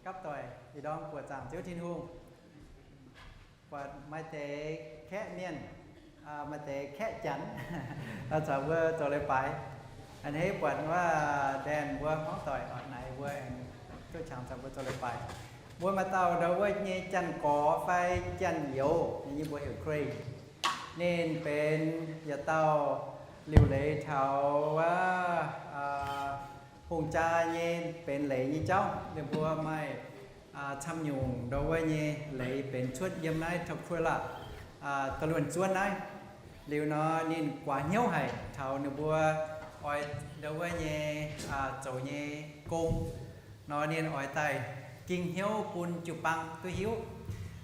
gapv doic, ih ndorm buoqc zaangc Ziouv Tin-Hungh. Buatc maaih deix kaeqv mienh, maaih deix kaeqv janx, caux mbuo zoux leiz-baaix. A'hneiv buatc wuov ndaanh mbuo hmuangv doic oc, naaiv mbuo aengx duqv qangx caux mbuo zoux leiz-baaix. Mbuo maaih dauh ndau wuov nyei Janx-Gorx fai Janx-Youz, ninh mbuo heuc Grace. Ninh benx yietc dauh liuc leiz taux wuov hungh jaa nyei benx leiz nyei jauv. Ninh mbuo maaih camv nyungc ndau wuov nyei leiz benx cuotv yiem naaiv Tacoma, Da'luonh Zuonv naaiv. Liuz nor ninh guaax hnyouv haic taux ninh mbuo oix ndau wuov nyei zoux nyei gong nor, ninh oix daaih ging hnyouv bun jiu-baang duqv hiuv.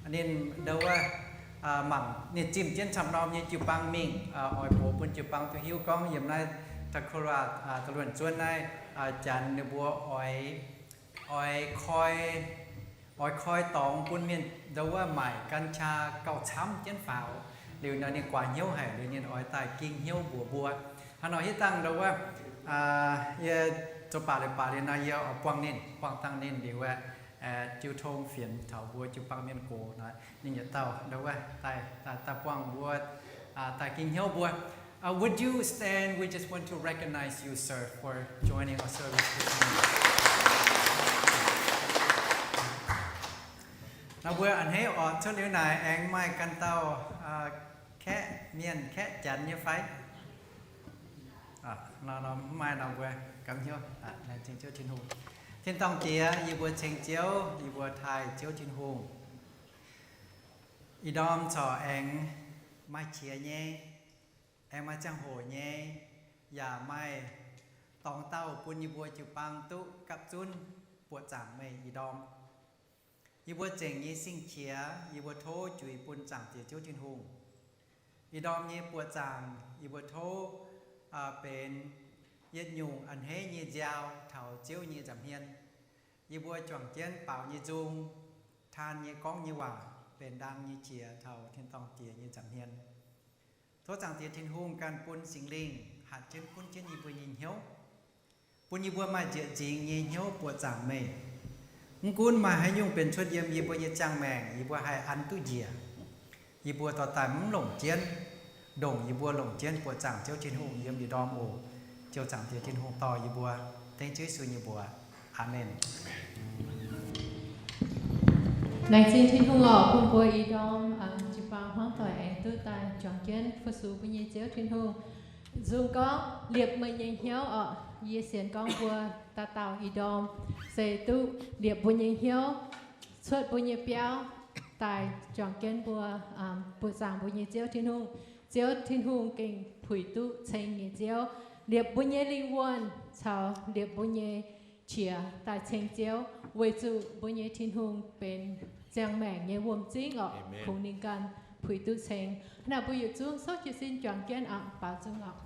Ninh ndau wuov mangc, ninh zimh jienv camv norm nyei jiu-baang mingh, oix mbuox bun jiu-baang duqv hiuv gorngv yiem naaiv Tacoma, Da'luonh Zuonv naaiv, Janx ninh mbuo oix, oix koi, oix koi dorngx bun mienh ndau wuov maaic gan qaa gauh camv jienv faaux. Liuz nor ninh guaax hnyouv haic, liuz ninh oix daaih ging hnyouv mbuox mbuo. Hnangv nor hitv dangh ndau wuov yie zoux baac leiz-baaix liuz nor, yie oix buangh ninh, buangh dangh ninh liuz aeqv, jiu tong fienx taux mbuo jiu-baang mienh gox nor, ninh yietc dauh ndau wuov daaih, daaih buangh mbuo, daaih ging hnyouv mbuo. Would you stand? We just want to recognize you, sir, for joining our service this morning. Nor mbuo a'hneiv oc, cuotv liuz naaic aengx maaih ganh dauh kaeqv mienh kaeqv janx nyei fai? Nor, nor mv maaih nor mbuo gapv hnyouv laengz zingh Ziouv Tin-Hungh. Tin-dorngh Diex, yie mbuo ceng Ziouv, yie mbuo taaih Ziouv Tin-Hungh. Ih ndorm corc aengx maaih qiex nyei, aengx maaih ziangh hoc nyei, yaac maaih dorngx dauh bun yie mbuo jiu-baang duqv gapv zunv buoqc zaangc meih ih ndorm. Yie mbuo zengc nyei sing-qiex yie mbuo tov juix bun Zaangc Diex Ziouv Tin-Hungh. Ih ndorm nyei buoqc zaangc yie mbuo tov benx yietc nyungc a'hneiv nyei nziaaux taux Ziouv nyei nza'hmien. Yie mbuo juangc jienv baaux nyei nzung, taan nyei gorngv nyei waac benx ndaang nyei qiex taux tin-dorngh Diex nyei nza'hmien. Tov Zaangc Diex Tin-Hungh ganh bun Singx Lingh hatc jienv gunv jienv yie mbuo nyei hnyouv, bun yie mbuo maaih nzieqc nzingx nyei hnyouv buoqc zaangc meih. Mv gunv maaih haaix nyungc benx cuotv yiem yie mbuo nyei ziangh maengc, yie mbuo haih an duqv njiec. Yie mbuo dorh daaih mv longc jienv, ndongc yie mbuo longc jienv buoqc zaangc Ziouv Tin-Hungh yiem ih ndorm oc. Ziouv Zaangc Diex Tin-Hungh dorh yie mbuo. Dengv Ziouv Yesu nyei mbuox. Aamen. Laengz zingh Tin-Hungh oc, bun mbuo ih ndorm jiu-baang hmuangv doic aengx duqv daaih juangc jienv fu-sux mbuo nyei Ziouv Tin-Hungh. Nzung gorngv, Liepc meih nyei hnyouv oc. Yie sienx gorngv mbuo dauh dauh ih ndorm se duqv liepc mbuo nyei hnyouv, cuotv mbuo nyei biauv, daaih juangc jienv mbuo buoqc zaangc mbuo nyei Ziouv Tin-Hungh. Ziouv Tin-Hungh gengh puix duqv ceng nyei Ziouv. Liepc mbuo nyei lingh wuonh caux liepc mbuo nyei qiex daaih ceng Ziouv, weic zuqc mbuo nyei Tin-Hungh benx ziangh maengc nyei wuom-zingv oc. Kungx ninh ganh puix duqv ceng. Hnangv naaic mbuo yietc zungv souv jiez sin juangc jienv aqv, baaux nzung oc.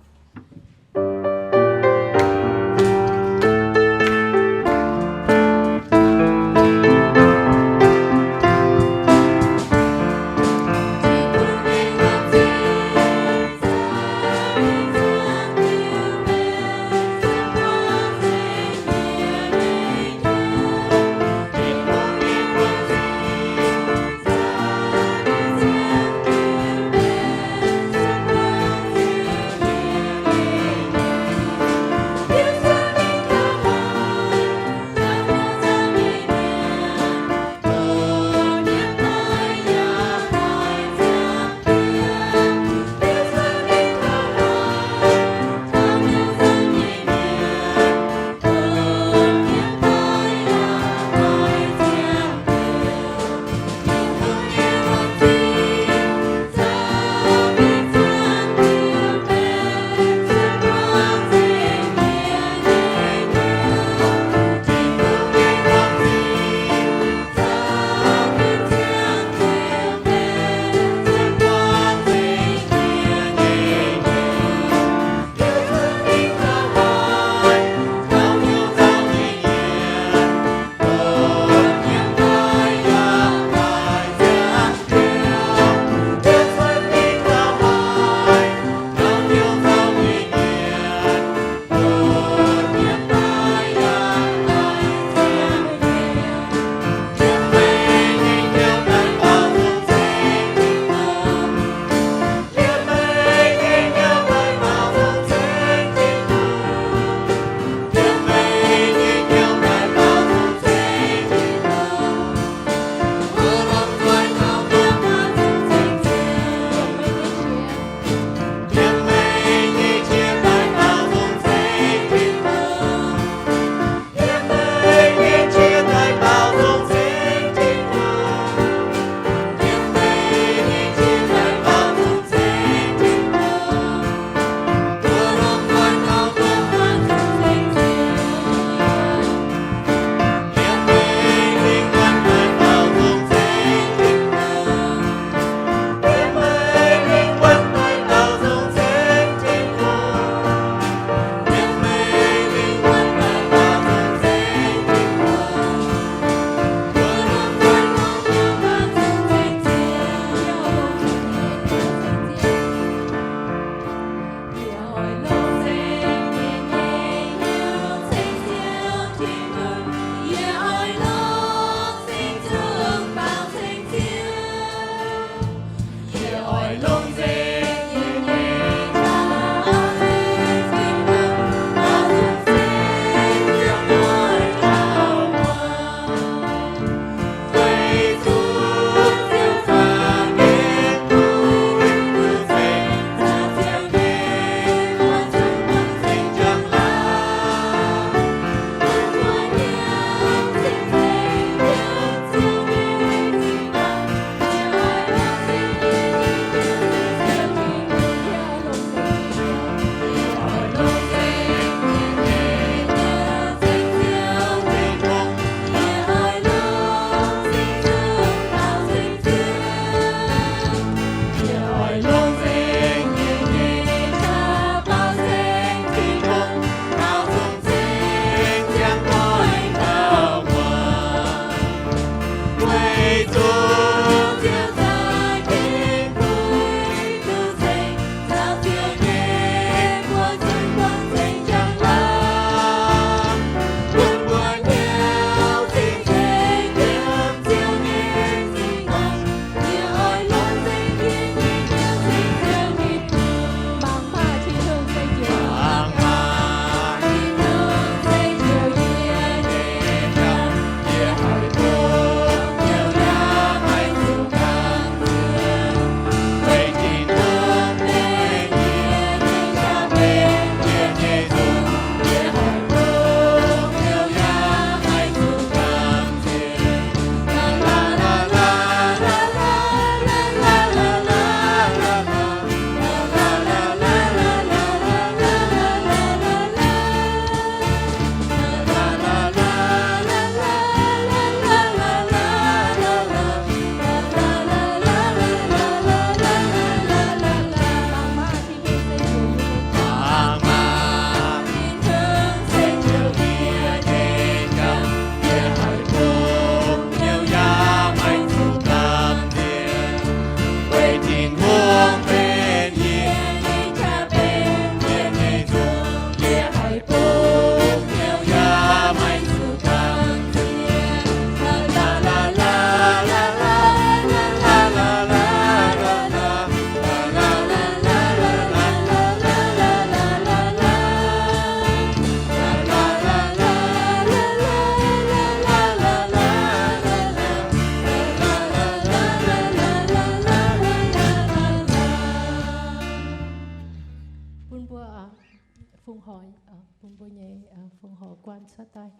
cuotv daaih.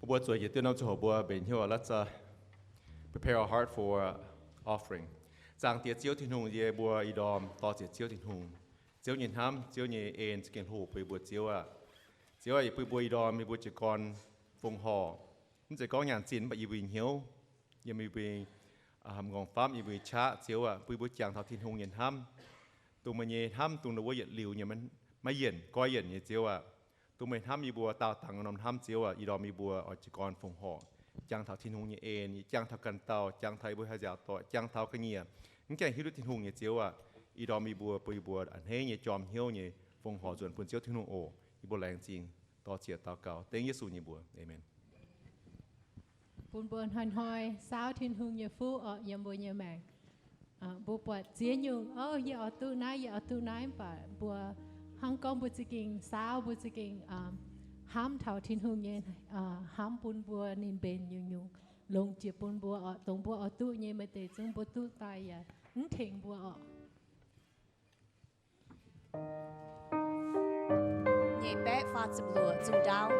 Mbuo zueiz jiex diuh norm ziangh hoc mbuo mbenc hnyouv la'za'gengh prepare our heart for offering. Zaangc Diex Ziouv Tin-Hungh, yie mbuo ih ndorm dor-ziec Ziouv Tin-Hungh. Ziouv nyei hnamv, Ziouv nyei en za'gengh hoqc bun yie mbuo, Ziouv aac. Ziouv aac, yie bun mbuo ih ndorm yie mbuo jiez gorn fongc horc. Mv zeiz gorngv nyaanh zinh, mv baac yie mbuo nyei hnyouv, yie mbuo nyei, aa, m'nqorngv famv, yie mbuo nyei qaqv, Ziouv aac, bun yie mbuo jangx taux Tin-Hungh nyei hnamv, dongh meih nyei hnamv, dongh ninh wuov yietc liuz nyei, maiv yienc, goiv yienc nyei, Ziouv aac. Dongh meih hnamv yie mbuo daauh dangx norm hnamv, Ziouv aac. Ih ndorm yie mbuo oix jiez gorn fongc horc, jangx taux Tin-Hungh nyei en, jangx taux ganh dauh, jangx taux yie mbuo haih nziaauc doic, jangx taux ga'nyiec mv gaengh hiuv duqv Tin-Hungh nyei, Ziouv aac. Ih ndorm yie mbuo bun yie mbuo a'hneiv nyei, jorm hnyouv nyei, fongc horc nzuonx bun Ziouv Tin-Hungh oc. Yie mbuo laengz zingh dor-ziec daux gaux dengv Yesu nyei mbuox. Aamen. Bun mbuo hnoi-hnoi saauv Tin-Hungh nyei fuqv oc yiem mbuo nyei maengc. Mbuo buatc ziex nyungc, o, yie oix duqv naaiv, yie oix duqv naaiv, mv baac mbuo hnangv gorngv mbuo za'gengh saauv, mbuo za'gengh hnamv taux Tin-Hungh nyei hnamv bun mbuo ninh mbenc nyungc-nyungc longc jiex bun mbuo oc. Dongh mbuo oix duqv nyei maaih deix zungv mbuo duqv daaih yaac mv tengx mbuo oc. Nyeic baeqv faah ziepc luoqc zungh ndaauv.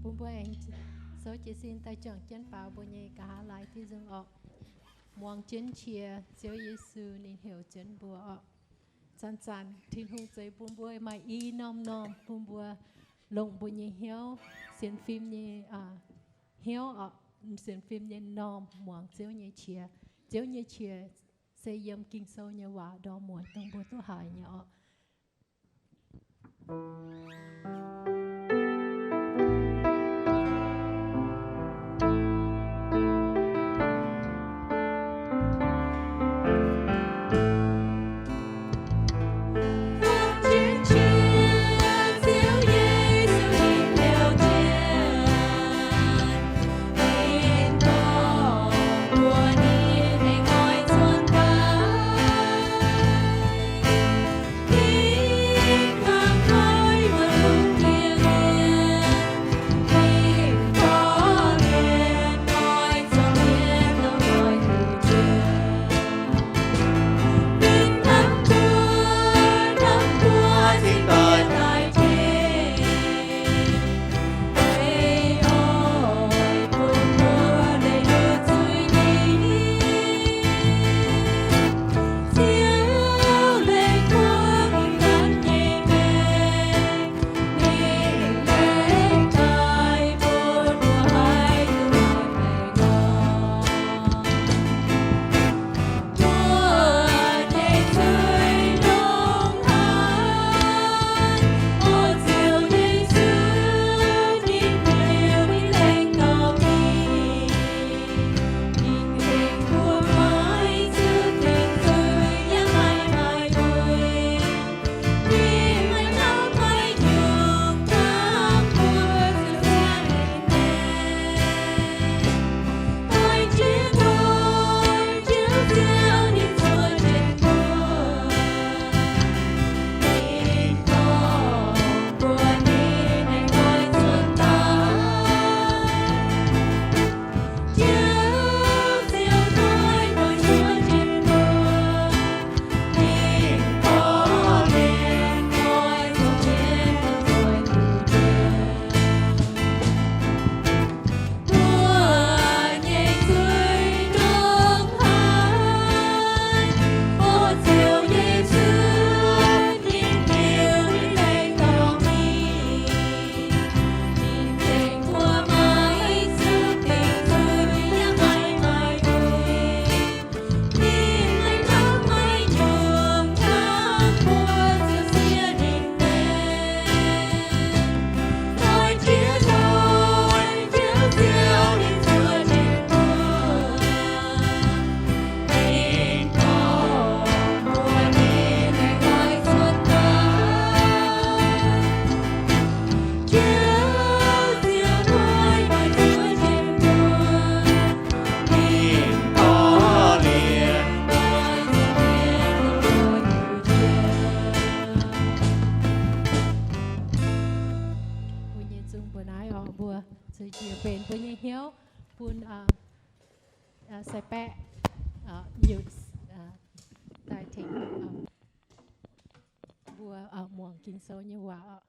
Bun mbuo aengx souv jiez sin daaih juangc jienv faaux mbuo nyei nqa'haav laai diuh nzung orqc. Muangx jienv qiex Ziouv Yesu ninh heuc jienv mbuo orqc. Zanc-zanc Tin-Hungh zeix bun mbuo maaih i norm-norm bun mbuo longc mbuo nyei hnyouv, sienx fim nyei hnyouv orqc, sienx fim nyei norm muangx Ziouv nyei qiex. Ziouv nyei qiex se yiem Ging-Sou nyei waac ndorm muonz dongh mbuo duqv haiz nyei orqc. Mbuo ceix jiez benx mbuo nyei hnyouv bun Sai-Baeqv daaih tengx mbuo muangx Ging-Sou nyei waac oc.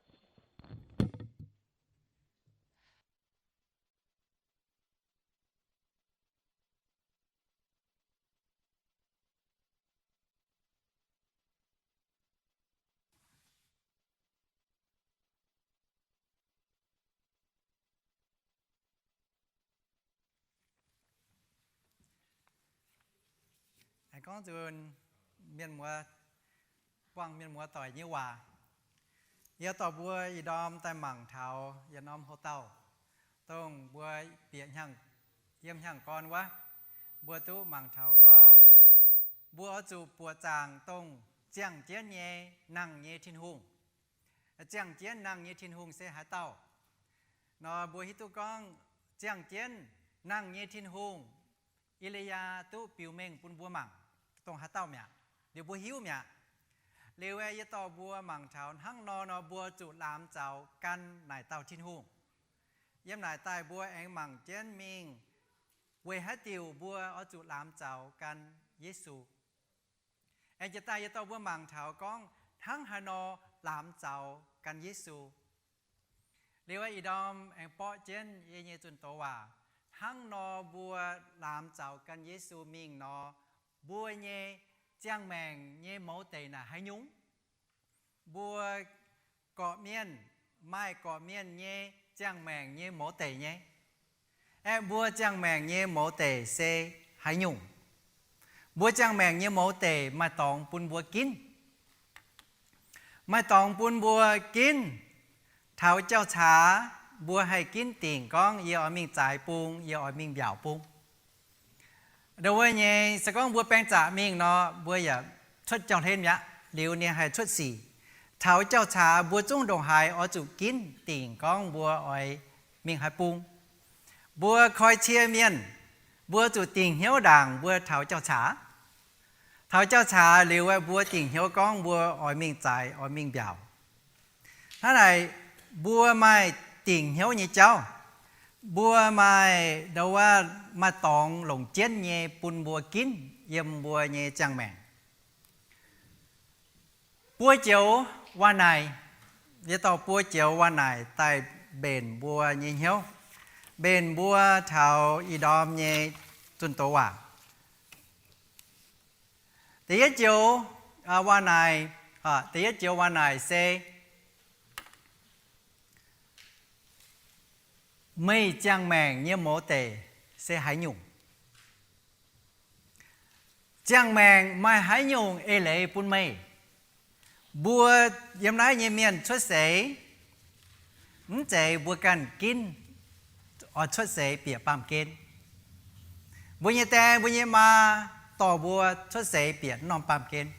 Gorngv nzunc mienh muoz, buangh mienh muoz doic nyei waac, yie dorh mbuo ih ndorm daaih mangc taux yietc norm houx-dauh, dongh mbuo bieqc hnyangx, yiem hnyangx gorn wuov, mbuo duqv mangc taux gorngv mbuo oix zuqc buoqc zaangc dongh ziangh jienv nyei nangh nyei Tin-Hungh. Ziangh jienv nangh nyei Tin-Hungh se haaix dauh nor? Mbuo hiuv duqv gorngv ziangh jienv nangh nyei Tin-Hungh, E^li^yaa duqv biux mengh bun mbuo mangc, dongh haaix dauh mi'aqv, liuz mbuo hiuv mi'aqv. Liuz aeqv, yie dorh mbuo mangc taux hnangv nor nor, mbuo zuqc laamx zaux gan naaic dauh Tin-Hungh. Yiem naaic daaih mbuo aengx mangc jienv mingh weic haaix diuc mbuo oix zuqc laamx zaux gan Yesu. Aengx jiex daaih yie dorh mbuo mangc taux gorngv hnangv haaix nor laamx zaux gan Yesu. Liuz aeqv, ih ndorm aengx borqv jienv yie nyei zunh doz waac, hnangv nor mbuo laamx zaux gan Yesu mingh nor, mbuo nyei ziangh maengc nyei mouz deic naaic haaix nyungc? Mbuo gorqv-mienh maaih gorqv-mienh nyei ziangh maengc nyei mouz deic nyei. Aeqv, mbuo ziangh maengc nyei mouz deic se haaix nyungc? Mbuo ziangh maengc nyei mouz deic maaih dorngx bun mbuo ginv. Maaih dorngx bun mbuo ginv. Taux jauv-caax mbuo haih ginv dingc gorngv yie oix mingh zaaix bung, yie oix mingh mbiaauc bung. Ndongc wuov nyei, se gorngv mbuo baeng zaqc mingh nor, mbuo yaac cuotv jauv-hlen mi'aqv, liuz ninh haih cuotv sic. Taux jauv-caax mbuo zungv ndongc haaix oix zuqc ginv dingc gorngv mbuo oix mingh haaix bung. Mbuo koi cie mienh, mbuo zuqc dingc hnyouv ndaangc mbuo taux jauv-caax. Taux jauv-caax liuz aeqv, mbuo dingc hnyouv gorngv mbuo oix mingh zaaix, oix mingh mbiaauc. Hnangv naaic, mbuo maaih dingc hnyouv nyei jauv. Mbuo maaih ndongc wuov, maaih dorngx longc jienv nyei bun mbuo ginv yiem mbuo nyei ziangh maengc. Buo joux waac-naaic, yie dorh buo joux waac-naaic daaih mbenc mbuo nyei hnyouv, mbenc mbuo taux ih ndorm nyei zunh doz waac. Da'yietv joux waac-naaic, da'yietv joux waac-naaic se, meih ziangh maengc nyei mouz deic se haaix nyungc? Ziangh maengc maaih haaix nyungc eix leiz bun meih? Mbuo yiem naaiv nyei mienh cuotv seix, mv zeiz mbuo ganh ginv oix cuotv seix bieqc baamh gen. Mbuo nyei die, mbuo nyei maa dorh mbuo cuotv seix bieqc norm baamh gen.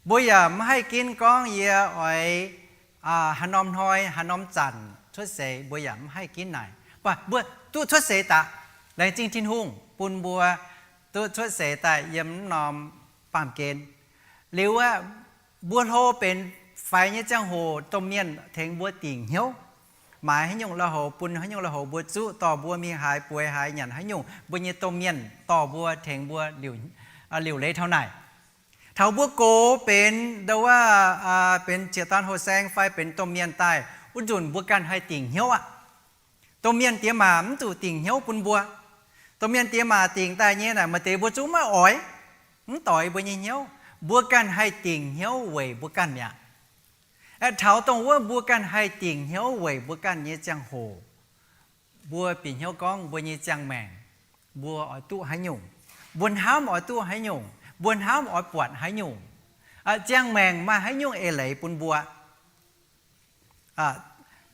Mbuo yaac mv haih ginv gorngv yie oix haaix norm hnoi, haaix norm zanc cuotv seix, mbuo yaac mv haih ginv naaic. Mv baac mbuo duqv cuotv seix daaih, laengz zingh Tin-Hungh bun mbuo duqv cuotv seix daaih yiem norm baamh gen. Liuz aeqv, mbuo hlo benx faix nyei ziangh hoc, domh mienh tengx mbuo dingc hnyouv, maaiz haaix nyungc lui-houx bun haaix nyungc lui-houx mbuo zuqv, dorh mbuo mingh haaix, bueix haaix, nyanc haaix nyungc, mbuo nyei domh mienh dorh mbuo tengx mbuo liuc leiz taux naaic. Taux mbuo gox benx ndongc wuov, benx ziex dorn houh saeng fai benx domh mienh daaih, wuov nzunc mbuo ganh haih dingc hnyouv aqv. Domh mienh diex maac mv zuqc dingc hnyouv bun mbuo. Domh mienh diex maac dingc daaih nyei naaic maaih deix mbuo zungv maiv oix, mv doix mbuo nyei hnyouv. Mbuo ganh haih dingc hnyouv weic mbuo ganh mi'aqv. Aeqv, taux dongh wuov mbuo ganh haih dingc hnyouv weic mbuo ganh nyei ziangh hoc, mbuo bieqc hnyouv gorngv mbuo nyei ziangh maengc, mbuo oix duqv haaix nyungc, mbuo hnamv oix duqv haaix nyungc, mbuo hnamv oix buatc haaix nyungc, ziangh maengc maaih haaix nyungc eix leiz bun mbuo.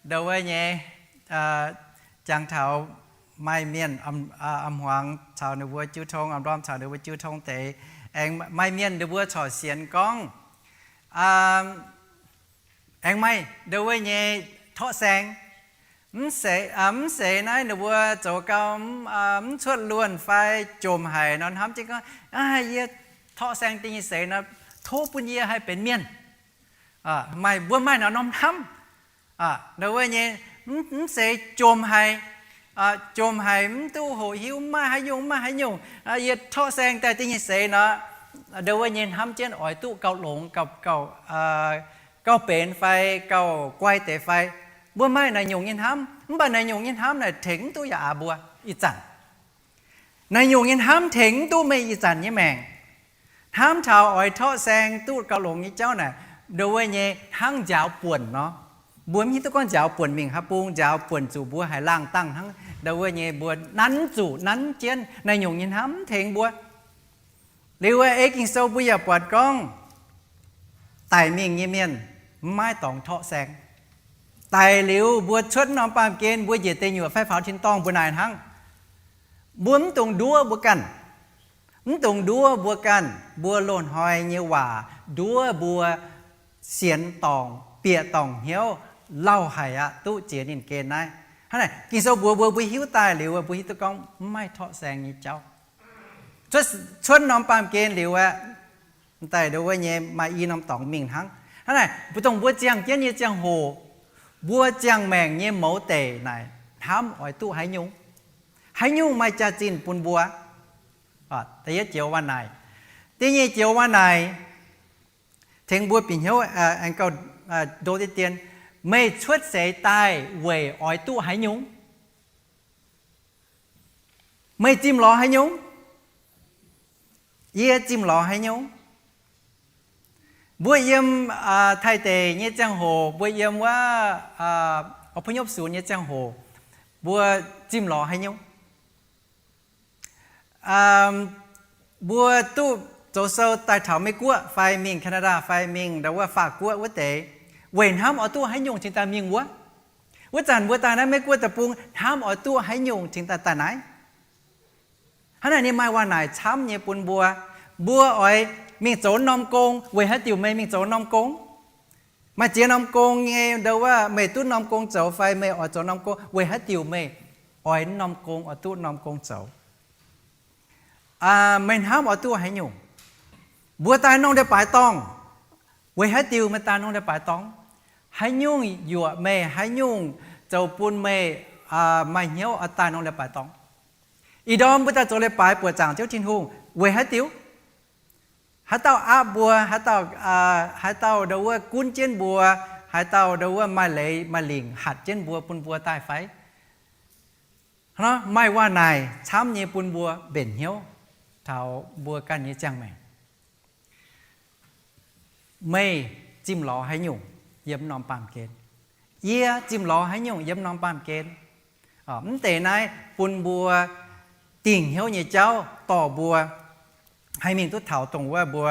Ndongc wuov nyei, jangx taux maaih mienh a'hmuangx caux ninh mbuo jiu tong, a'ndorm caux ninh mbuo jiu tong deix, aengx maaih mienh ninh mbuo corc sienx gorngv, aengx maaih ndongc wuov nyei torqv saeng. Mv seix, mv seix naaiv ninh mbuo zoux gau mv cuotv luonh fai jomc haic nor, hnamv jienv gorngv, yie torqv saeng dingh nyei seix nor, tov bun yie haih benx mienh. Maaih, mbuo maaih naaiv norm hnamv. Ndongc wuov nyei, Mv, mv seix jomc haic, jomc haic, mv duqv hoqc hiuv, mv maaih haaix nyungc, mv maaih haaix nyungc. Yie torqv saeng daaih da'nyeic seix nor, ndau wuov nyei hnamv jienv oix duqv gauh longx, gauh, gauh benx fai gauh guai deix fai. Mbuo maaih naaic nyungc nyei hnamv, mv baac naaic nyungc nyei hnamv naaic tengx mv duqv yaac aav mbuo ih zanc. Naaic nyungc nyei hnamv tengx mv duqv meih ih zanc nyei maengc. Hnamv taux oix torqv saeng duqv gauh longx nyei jauv naaic, ndau wuov nyei hnangv njaaux buonc nor. Mbuo mv hiuv duqv gorngv njaaux buonc mingh haaix bung, njaaux buonc zuqc mbuo haiz laangh dangh hnangv ndau wuov nyei mbuo nanv zuqc nanv jienv naaic nyungc nyei hnamv mv tengx mbuo. Liuz wuov ei Ging-Sou mbuo yaac buatc gorngv, daic mingh nyei mienh mv maaih dorngx torqv saeng. Daic liuz mbuo cuotv norm baamh gen, mbuo njiec deic nyuoqc fai faaux tin-dorngh mbuo naaic hnangv. Mbuo mv dungx nduov mbuo ganh. Mv dungx nduov mbuo ganh, mbuo loz-hnoi nyei waac nduov mbuo sienx dorngc, bieqc dorngc hnyouv, lauh haic aqv, duqv ziex ninh gen naaiv. Hnangv naaic Ging-Sou mbuox mbuo, mbuo hiuv daaih liuz mbuo hiuv duqv gorngv mv maaih torqv saeng nyei jauv. Cuotv, cuotv norm baamh gen liuz aeqv, daaih ndau wuov nyei maaih i norm dorngx mingh hnangv. Hnangv naaic mbuo dongh mbuo ziangh jienv nyei ziangh hoc, mbuo ziangh maengc nyei mouz deic naaic hnamv oix duqv haaix nyungc? Haaix nyungc maaih jaax-zinh bun mbuo? Da'yietv joux waac-naaic. Da'nyeic joux waac-naaic tengx mbuo bieqc hnyouv aengx gauh ndo deix dien, meih cuotv seix daaih weic oix duqv haaix nyungc? Meih zimh lorz haaix nyungc? Yie zimh lorz haaix nyungc? Mbuo yiem Taiv deic nyei ziangh hoc, mbuo yiem wuov อพยพศูนย์ nyei ziangh hoc, mbuo zimh lorz haaix nyungc? Mbuo duqv zoux sou daaih taux Meiv-Guoqv fai mingh Canada fai mingh ndau wuov Faatv-Guoqv wuov deix, weic hnamv oix duqv haaix nyungc cingx daaih mingh wuov? Wuov zanc mbuo daaih naaiv Meiv-Guoqv deic-bung hnamv oix duqv haaix nyungc cingx daaih daaih naaiv? Hnangv naaic ninh maaih waac-naaic camv nyei bun mbuo. Mbuo oix mingh zoux norm gong, weic haaix diuc meih mingh zoux norm gong? Maaih ziex norm gong nyei, ndau wuov meih duqv norm gong zoux fai meih oix zoux norm gong, weic haaix diuc meih oix norm gong, oix duqv norm gong zoux? Meih hnamv oix duqv haaix nyungc? Mbuo daaih norm ndie-baaix dorngh, weic haaix diuc meih daaih norm ndie-baaix dorngh? Haaix nyungc yuoqc meih, haaix nyungc zoux bun meih maaih hnyouv oix daaih norm ndie-baaix dorngh? Ih ndorm mbuo daaih zoux leiz-baaix buoqc zaangc Ziouv Tin-Hungh, weic haaix diuc? Haaix dauh aapv mbuo? Haaix dauh, haaix dauh ndau wuov gunv jienv mbuo? Haaix dauh ndau wuov maaih leiz maaih lingc hatc jienv mbuo bun mbuo daaih fai? Maaih waac-naaic camv nyei bun mbuo mbenc hnyouv taux mbuo ganh nyei ziangh maengc. Meih zimh lorz haaix nyungc yiem norm baamh gen? Yie zimh lorz haaix nyungc yiem norm baamh gen? Mv deix naaiv bun mbuo dingh hnyouv nyei jauv dorh mbuo haih mingh duqv taux dongh wuov mbuo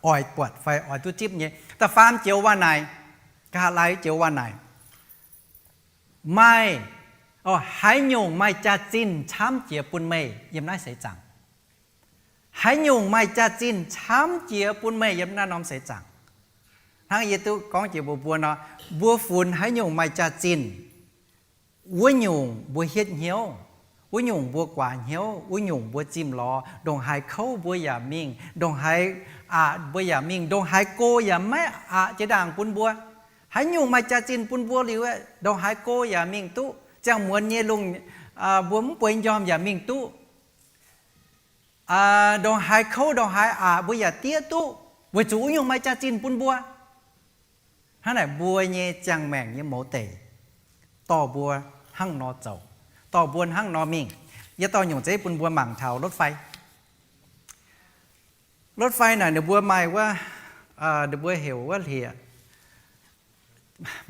oix buatc fai oix duqv zipv nyei. Da'faam joux waac-naaic, nqa'haav lai joux waac-naaic, maaih, haaix nyungc maaih jaax-zinh camv jiex bun meih yiem naaiv seix zaangc? Haaix nyungc maaih jaax-zinh camv jiex bun meih yiem naaiv norm seix zaangc? Hnangv yie duqv gorngv jiex mbuox mbuo nor, mbuo funx haaix nyungc maaih jaax-zinh, wuov nyungc mbuo hietv hnyouv, wuov nyungc mbuo guaax hnyouv, wuov nyungc mbuo zimh lorz, ndongc haaix kouv mbuo yaac mingh, ndongc haaix aqc mbuo yaac mingh, ndongc haaix go yaac maiv aqc jiex ndaangc bun mbuo. Haaix nyungc maaih jaax-zinh bun mbuo liuz, ndongc haaix go yaac mingh duqv. Ziangh muonz nyei lungh, mbuo mv bueix njormh yaac mingh duqv. Ndongc haaix kouv, ndongc haaix aqc mbuo yaac diev duqv, weic zuqc wuov nyungc maaih jaax-zinh bun mbuo. Hnangv naaic mbuo nyei ziangh maengc nyei mouz deic dorh mbuo hnangv nor zoux, dorh mbuo hnangv nor mingh. Yie dorh nyungc zeiv bun mbuo mangc taux รถไฟ. รถไฟ naaic ninh mbuo maaih wuov, ninh mbuo heuc wuov hlieqv,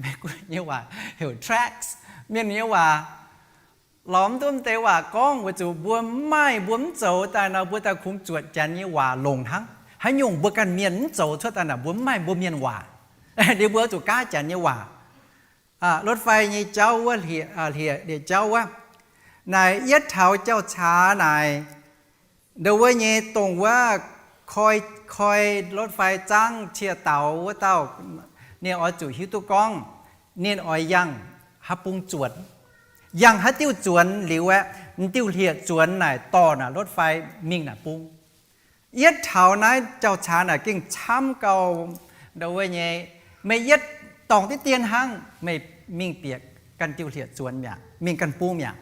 Meiv-Guoqv nyei waac heuc tracks, Mienh nyei waac lorz mv duqv mv deix waac gorngv, weic zuqc mbuo mv maaih, mbuo mv zoux daaih nor, mbuo daaih kungx zuotc Janx nyei waac longc hnangv. Haaix nyungc mbuo ganh mienh mv zoux cuotv daaih naaic, mbuo mv maaih mbuo mienh waac. Liuz mbuo zuqc gaav Janx nyei waac. รถไฟ nyei jauv wuov, hlieqv jauv wuov, naaic yietv taux jauv-caax naaic, ndau wuov nyei dongh wuov koi, koi รถไฟ zaangv cie daux wuov dauh, ninh oix zuqc hiuv duqv gorngv ninh oix yangh haaix bung zuonx, yangh haaix diuh zuonx liuz aeqv, m'diuh hlieqv zuonx naaic dorh naaic รถไฟ mingh naaic bung. Yietv taux naaiv jauv-caax naaic gengh camv gau, ndau wuov nyei, meih yietv dorngc diqv dien hnangv meih mingh bieqc ganh diuh hlieqv-zuonx mi'aqv, mingh ganh bung mi'aqv.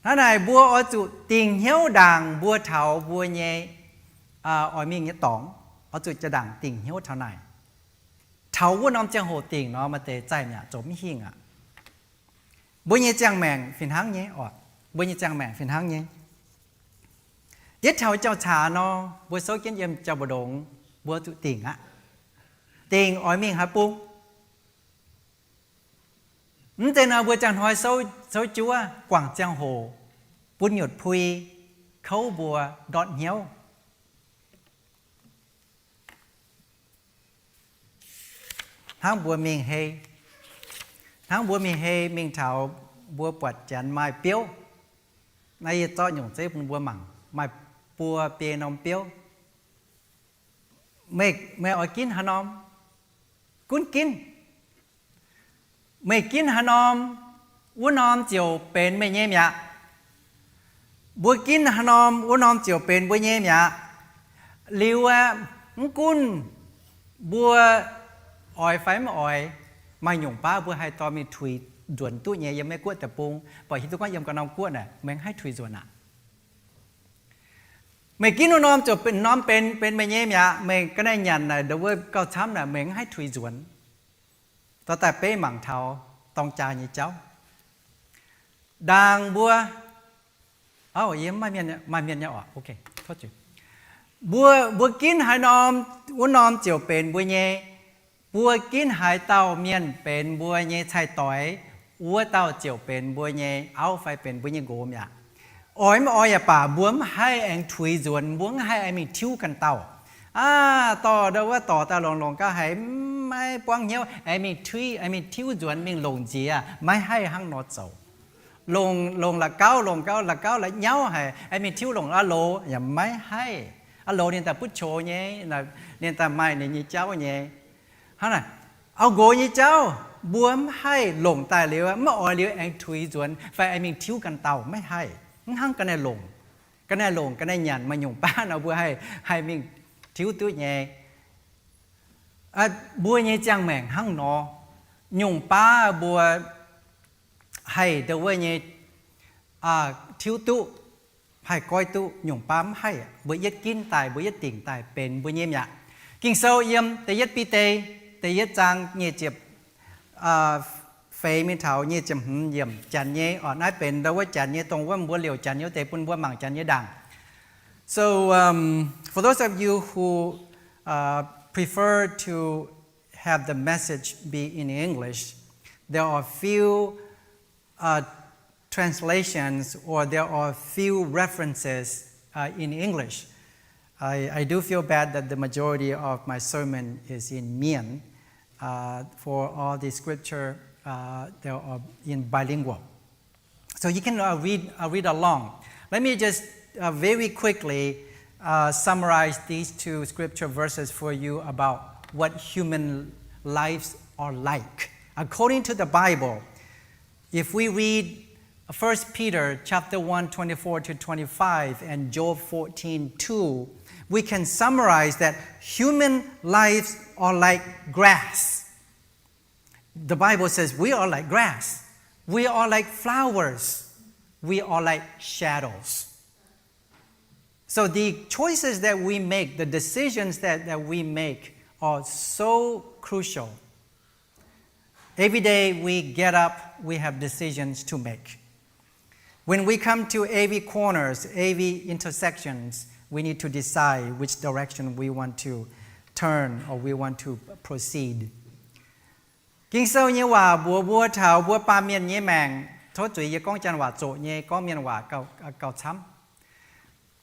Hnangv naaic mbuo oix zuqc dingc hnyouv ndaangc mbuo taux mbuo nyei oix mingh nyei dorngx, oix zuqc jaa-ndaangc dingc hnyouv taux naaic. Taux wuov norm ziangh hoc dingc nor, maaih deix zaih mi'aqv, zoux mv hingh aqv. Mbuo nyei ziangh maengc fih hnangv nyei oc. Mbuo nyei ziangh maengc fih hnangv nyei. Yietv taux jauv-caax nor, mbuo souv jienv yiem jauv-mbu'ndongx, mbuo zuqc dingc aqv. Dingc oix mingh haaix bung. Mv zeiz nor mbuo ziangh hnoi souv juov guangc ziangh hoc, bun nyutc pui, kouv mbuo, ndortv hnyouv. Hnangv mbuo mingh hei, hnangv mbuo mingh hei mingh taux mbuo buatc janx maaih biouv. Naaiv yie zorqv nyungc zeiv bun mbuo mangc, maaih buo biei norm biouv. Meih, meih oix ginv haaix norm? Gunv ginv. Meih ginv haaix norm, wuov norm ziouc benx meih nyei mi'aqv. Mbuo ginv haaix norm, wuov norm ziouc benx mbuo nyei mi'aqv. Liuz aeqv, mv gunv mbuo oix fai mv oix, maaih nyungc baav mbuo haih dorh mingh tuix nzuonx duqv nyei. Yiem Meiv-Guoqv deic-bung, mv baac hiuv duqv gorngv yiem ganh norm guoqv naaic, meih mv haih tuix nzuonx aqv. Meih ginv wuov norm ziouc benx norm benx, benx meih nyei mi'aqv. Meih ga'naaiv nyanc naaic, ndongc wuov gauh camv naaic, meih mv haih tuix nzuonx. Dorh daaih beiv mangc taux dorng jaa nyei jauv. Ndaangc mbuo, o, yie maaih mienh, maaih mienh nyei oc. Mbuo, mbuo ginv haaix norm, wuov norm ziouc benx mbuo nyei. Mbuo ginv haaix dauh mienh benx mbuo nyei cai-doix, wuov dauh ziouc benx mbuo nyei auv fai benx mbuo nyei nqox mi'aqv. Oix mv oix yaac baac, mbuo mv haih aengx tuix nzuonx, mbuo mv haih aengx mingh tiuv ganh dauh. Aav, dorh ndau wuov dorh daaih longx-longx gauh haiz mv, maiv buangv hnyouv, aengx mingh tuix, aengx mingh tiuv nzuonx, mingh longc nziex, maiv haih hnangv nor zoux. Longc, longc la'gauv, longc gauv la'gauv la'nyauv haic, aengx mingh tiuv longc aqv loz yaac maiv haih. Aqv loz ninh daaih butv qongx nyei, ninh daaih maaih ninh nyei jauv nyei. Hnangv naaic, auv-nqox nyei jauv mbuo mv haih longc daaih liuz, mv oix liuz aengx tuix nzuonx fai aengx mingh tiuv ganh dauh, maiv haih. Mv hnangv ga'naaiv longc, ga'naaiv longc, ga'naaiv nyanc, maaih nyungc baav nor mbuo haih, haih mingh tiuv duqv nyei. Mbuo nyei ziangh maengc hnangv nor, nyungc baav mbuo haih ndau wuov nyei tiuv duqv, haih goiv duqv, nyungc baav mv haih. Mbuo yietv ginv daaih, mbuo yietv dingc daaih benx mbuo nyei mi'aqv. Ging-Sou yiem da'yietv Bide, da'yietv zaang nyic ziepc feix mingh taux nyic ziepc hmz yiemc, janx nyei oc. Naaiv benx ndau wuov janx nyei, dongh wuov mbuo liouc janx nyei wuov deix bun mbuo mangc janx nyei ndaangc. So, um, for those of you who, uh, prefer to have the message be in English, there are few, uh, translations, or there are few references, uh, in English. I, I do feel bad that the majority of my sermon is in Mien. Uh, for all the scripture, uh, they are in bilingual. So you can, uh, read, uh, read along. Let me just, uh, very quickly, uh, summarize these two scripture verses for you about what human lives are like. According to the Bible, if we read First Peter chapter one, twenty-four to twenty-five and Job fourteen two, we can summarize that human lives are like grass. The Bible says we are like grass. We are like flowers. We are like shadows. So the choices that we make, the decisions that, that we make are so crucial. Every day we get up, we have decisions to make. When we come to every corners, every intersections, we need to decide which direction we want to turn or we want to proceed. Ging-Sou nyei waac mbuox mbuo taux mbuo baamh mienh nyei maengc, tov zuiz yie gorngv janx waac zoqc nyei, gorngv mienh waac gauh, gauh camv.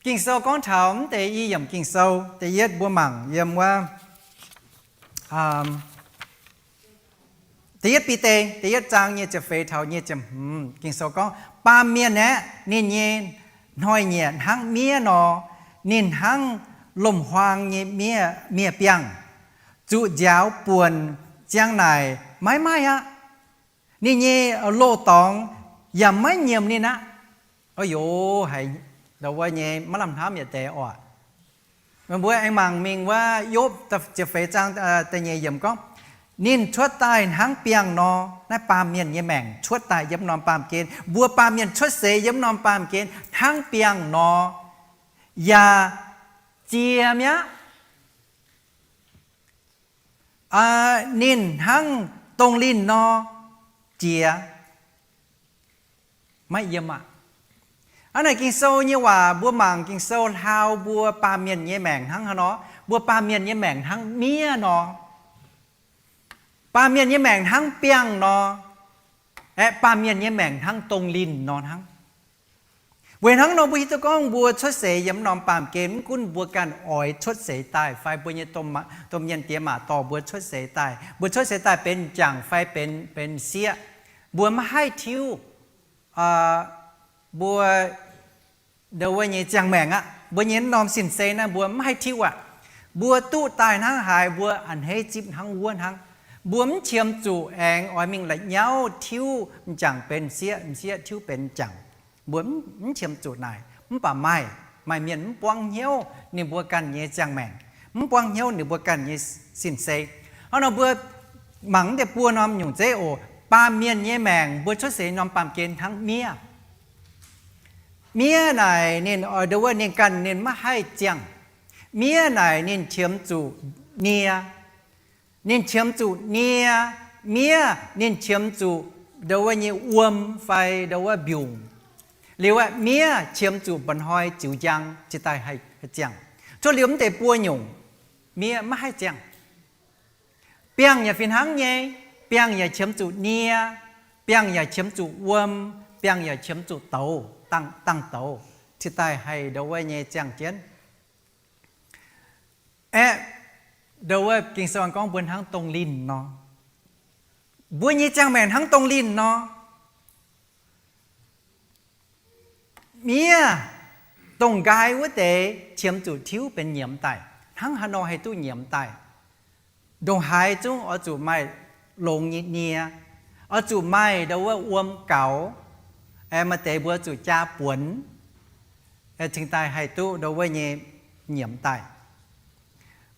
Ging-Sou gorngv taux mv deix i yiemc Ging-Sou, da'yietv mbuo mangc yiem wuov, um, da'yietv Bide, da'yietv zaang nyic ziepc feix taux nyic ziepc hmz, Ging-Sou gorngv, baamh mienh aeqv, ninh nyei hnoi-nyieqc hnangv miev nor, ninh hnangv lomc-huaang nyei miev, miev-biangh, zuqc nziaaux buonc ziang naaic maiv maaih aqv. Ninh nyei loz-dorngx yaac maiv nyiemc ninh aqv. Ov yoc, haiz ndau wuov nyei maiv lamh hnamv yietc deix oc. Meih mbuo aengx mangc mingh wuov Yopv ziepc feix zaang da'nyeic yiemc gorngv, Ninh cuotv daaih hnangv biangh nor. Naaiv baamh mienh nyei maengc cuotv daaih yiem norm baamh gen. Mbuo baamh mienh cuotv seix yiem norm baamh gen hnangv biangh nor, yaac jiex mi'aqv. Ninh hnangv dongh linh nor jiex, maiv yiem aqv. Hnangv naaic Ging-Sou nyei waac, mbuo mangc Ging-Sou hlaau mbuo baamh mienh nyei maengc hnangv haaix nor. Mbuo baamh mienh nyei maengc hnangv miev nor. Baamh mienh nyei maengc hnangv biangh nor. Aeqv, baamh mienh nyei maengc hnangv dongh linh nor hnangv. Weic hnangv nor mbuo hiuv duqv gorngv mbuo cuotv seix yiem norm baamh gen, mv gunv mbuo ganh oix cuotv seix daaih fai mbuo nyei domh mienh diex maac dorh mbuo cuotv seix daaih, mbuo cuotv seix daaih benx m'jangc fai benx, benx m'sieqv, mbuo maiv haih tiuv mbuo, ndo wuov nyei ziangh maengc aqv. Mbuo nyei norm sin-sei naaiv mbuo maiv haih tiuv aqv. Mbuo duqv daaih hnangv haaix mbuo a'hneiv zipv hnangv wuov hnangv. Mbuo mv qiemx zuqc aengx oix mingh la'nyauv tiuv m'jangc benx m'sieqv, m'sieqv tiuv benx m'jangc. Mbuo mv qiemx zuqc naaic. Mv baac maaih, maaih mienh mv buangv hnyouv ninh mbuo ganh nyei ziangh maengc, mv buangv hnyouv ninh mbuo ganh nyei sin-sei. Hnangv nor mbuo mangc deix buo norm nyungc zeiv oc. Baamh mienh nyei maengc mbuo cuotv seix norm baamh gen hnangv miev. Miev naaic ninh, ndo wuov ninh ganh ninh maiv haih ziangh. Miev naaic ninh qiemx zuqc nie. Ninh qiemx zuqc nie. Miev ninh qiemx zuqc ndo wuov nyei wuom fai ndo wuov mbiungc. Liuz aeqv, miev qiemx zuqc mba'hnoi ziux njang cingx daaih haih ziangh. Cuotv liuz mv deix buo nyungc, miev maiv haih ziangh. Biangh yaac fih hnangv nyei. Biangh yaac qiemx zuqc nie. Biangh yaac qiemx zuqc wuom. Biangh yaac qiemx zuqc douz, dangh douz, cingx daaih haih ndo wuov nyei ziangh jienv. Aeqv, ndo wuov Ging-Sou gorngv mbuo hnangv dongh linh nor. Mbuo nyei ziangh maengc hnangv dongh linh nor. Miev, dongh nqaai wuov deix qiemx zuqc tiuv benx nyiemz daaih. Hnangv haaix nor haih duqv nyiemz daaih? Ndongc haaix zungv oix zuqc maaih longx nyei nie, oix zuqc maaih ndo wuov wuom gaux, maaih deix mbuo zuqc jaa buonx, cingx daaih haih duqv ndo wuov nyei nyiemz daaih.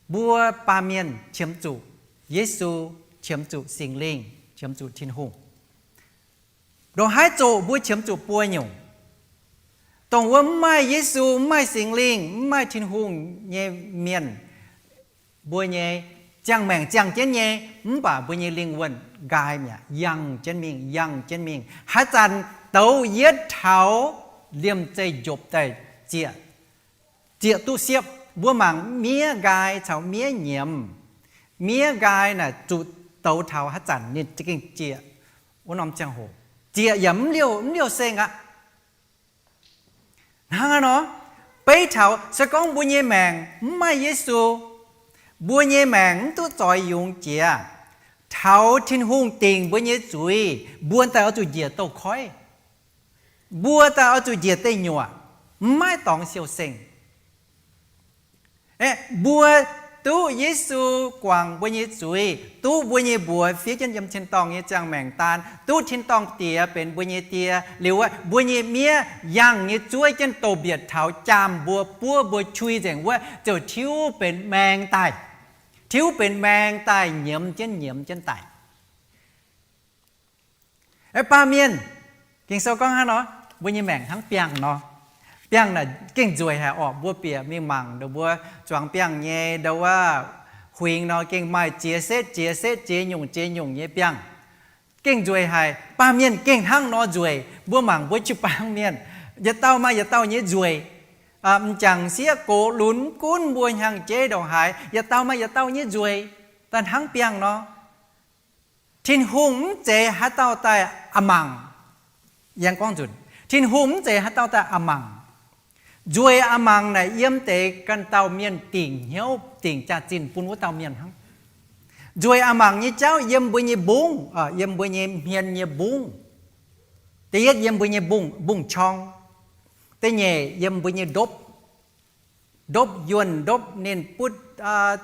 Mbuo baamh mienh qiemx zuqc Yesu, qiemx zuqc Singx Lingh, qiemx zuqc Tin-Hungh. Ndongc haaix zoqc mbuo qiemx zuqc buo nyungc. Dongh wuov mv maaih Yesu, mv maaih Singx Lingh, mv maaih Tin-Hungh nyei mienh, mbuo nyei ziangh maengc ziangh jienv nyei, mv baac mbuo nyei lingh wuonh nqaai mi'aqv, yangh jienv mingh, yangh jienv mingh. Haaix zanc douz yietv taux liemh zeih njopv daaih zieqc, zieqc duqv siepv. Mbuo mangc miev nqaai caux miev nyiemz. Miev nqaai naaic zuqc douz taux haaix zanc ninh za'gengh zieqc wuov norm ziangh hoc. Zieqc yaac mv liouh, mv liouh seng aqv. Hnangv naaiv nor, beiv taux se gorngv mbuo nyei maengc mv maaih Yesu, mbuo nyei maengc mv duqv zoix yungz jiex, taux Tin-Hungh dingc mbuo nyei zuiz, mbuo daaih oix zuqc njiec douz-koiv. Mbuo daaih oix zuqc njiec deic-nyuoqc, mv maaih dorngx siou-seng. Aeqv, mbuo duqv Yesu guangc mbuo nyei zuiz, duqv mbuo nyei mbuox fiev jienv yiem tin-dorngh nyei ziangh maengc daan, duqv tin-dorngh Diex benx mbuo nyei Die. Liuz wuov, mbuo nyei miev yangh nyei zuov jienv douz-mbietc taux jaam mbuo, buov mbuo qui nzengc wuov, ziouc tiuv benx maeng daaih. Tiuv benx maeng daaih, nyiemz jienv, nyiemz jienv daaih. Aeqv, baamh mienh, Ging-Sou gorngv hnangv nor, mbuo nyei maengc hnangv biangh nor. Biangh naaic gengh nzueic haic orqc. Mbuo bieqc mingh mangc ndo wuov zuangx biangh nyei ndo wuov huingx nor, gengh maaih ziex setv, ziex setv, ziex nyungc, ziex nyungc nyei biangh. Gengh nzueic haic. Baamh mienh gengh hnangv nor nzueic. Mbuo mangc mbuo jiu-baang mienh, yietc dauh maaih yietc dauh nyei nzueic. M'jangc sieqv gox lunx, mv gunv mbuo hnyangx-jeiv ndongc haaix, yietc dauh maaih yietc dauh nyei nzueic, daaih hnangv biangh nor. Tin-Hungh mv zeiz haaix dauh daaih a'mangc. Aengx gorngv nzunc, Tin-Hungh mv zeiz haaix dauh daaih a'mangc. Nzueic a'mangc naaic yiem deix ganh dauh mienh dingc hnyouv, dingc jaax-zinh bun wuov dauh mienh hnangv. Nzueic a'mangc nyei jauv yiem mbuo nyei mbungv, yiem mbuo nyei hmien nyei mbungv. Da'yietv yiem mbuo nyei mbungv, mbungv-qorng. Da'nyeic yiem mbuo nyei ndopv. Ndopv-yuonh, ndopv ninh butv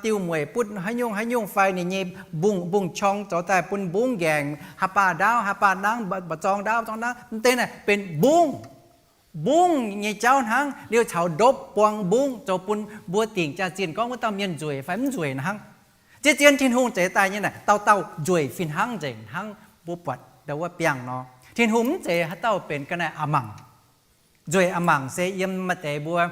diuh mueic, butv haaix nyungc haaix nyungc fai ninh nyei mbungv, mbungv-qorng zoux daaih bun mbungv nqaengc, haaix baac ndaauv, haaix baac nangv, mba'zorng ndaauv, zorng ndaauv, mv deix naaic benx mbungv. Mbungv nyei jauv hnangv. Liuz caux ndopv buang mbungv zoux bun mbuo dingc jaax-zinh gorngv wuov dauh mienh nzueic fai mv nzueic hnangv. Zien-zien Tin-Hungh zeix daaih nyei naaic dauh dauh nzueic fih hnangv nzengc, hnangv mbuo buatc ndau wuov biangh nor. Tin-Hungh mv zeix haaix dauh benx ga'naaiv a'mangc. Nzueic a'mangc se yiem maaih deix mbuo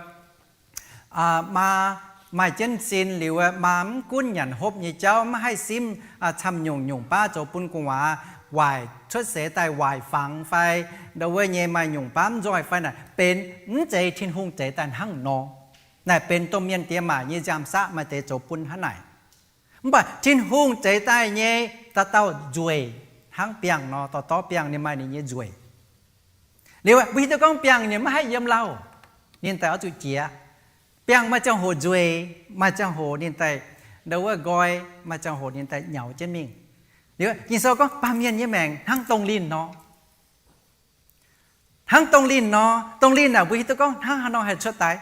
maa maaih jienv sin liuz, maa mv gunv nyanc hopv nyei jauv, maiv haih simv camv nyungc-nyungc baav zoux bun gu'nguaaz waaic, cuotv seix daaih waaic fangx fai ndau wuov nyei maaih nyungc baav mv nzoih fai naaic, benx mv zeiz Tin-Hungh zeix daaih hnangv nor. Naaic benx domh mienh diex maac nyei nziaamv-saqv maaih deix zoux bun hnangv naaic. Mv baac Tin-Hungh zeix daaih nyei dauh dauh nzueic hnangv biangh nor, dorh dorv biangh ninh maaih ninh nyei nzueic. Liuz mbuo hiuv duqv gorngv biangh ninh maiv haih yiem lauh, ninh daaih oix zuqc jiex. Biangh maaih ziangh hoc nzueic, maaih ziangh hoc ninh daaih ndau wuov nqoi, maaih ziangh hoc ninh daaih nyaux jienv mingh. Liuz Ging-Sou gorngv baamh mienh nyei maengc hnangv dongh linh nor. Hnangv dongh linh nor, dongh linh naaic mbuo hiuv duqv gorngv hnangv haaix nor haih cuotv daaih.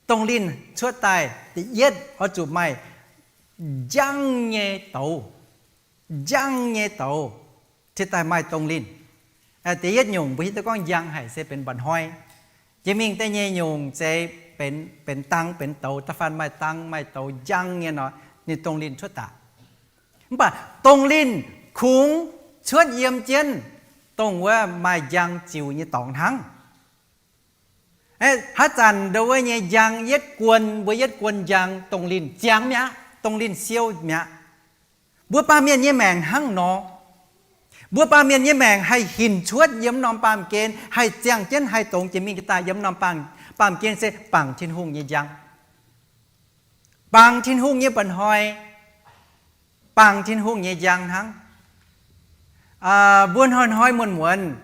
Dongh linh cuotv daaih da'yietv oix zuqc maaih njang nyei douz. Njang nyei douz cingx daaih maaih dongh linh. Da'yietv nyungc mbuo hiuv duqv gorngv njang haic se benx mba'hnoi. Jiex mingh da'nyeic nyei nyungc se benx dang benx douz. Da'faanh maaih dang maaih douz njang nyei nor, ninh dongh linh cuotv daaih. Mv baac dongh linh kungx cuotv yiem jienv dongh wuov maaih njang ziux nyei dorngx hnangv. Haaix zanc ndau wuov nyei njang yietv guon, mbuo yietv guon njang, dongh linh ziangx mi'aqv, dongh linh siou mi'aqv. Mbuo baamh mienh nyei maengc hnangv nor. Mbuo baamh mienh nyei maengc haih hinc cuotv yiem norm baamh gen, haih ziangh jienv haih dongz jiex mingh jiex daaih yiem norm baamh gen se bangc Tin-Hungh nyei njang, bangc Tin-Hungh nyei mba'hnoi, bangc Tin-Hungh nyei njang hnangv. Mbuo hnoi-hnoi muonz-muonz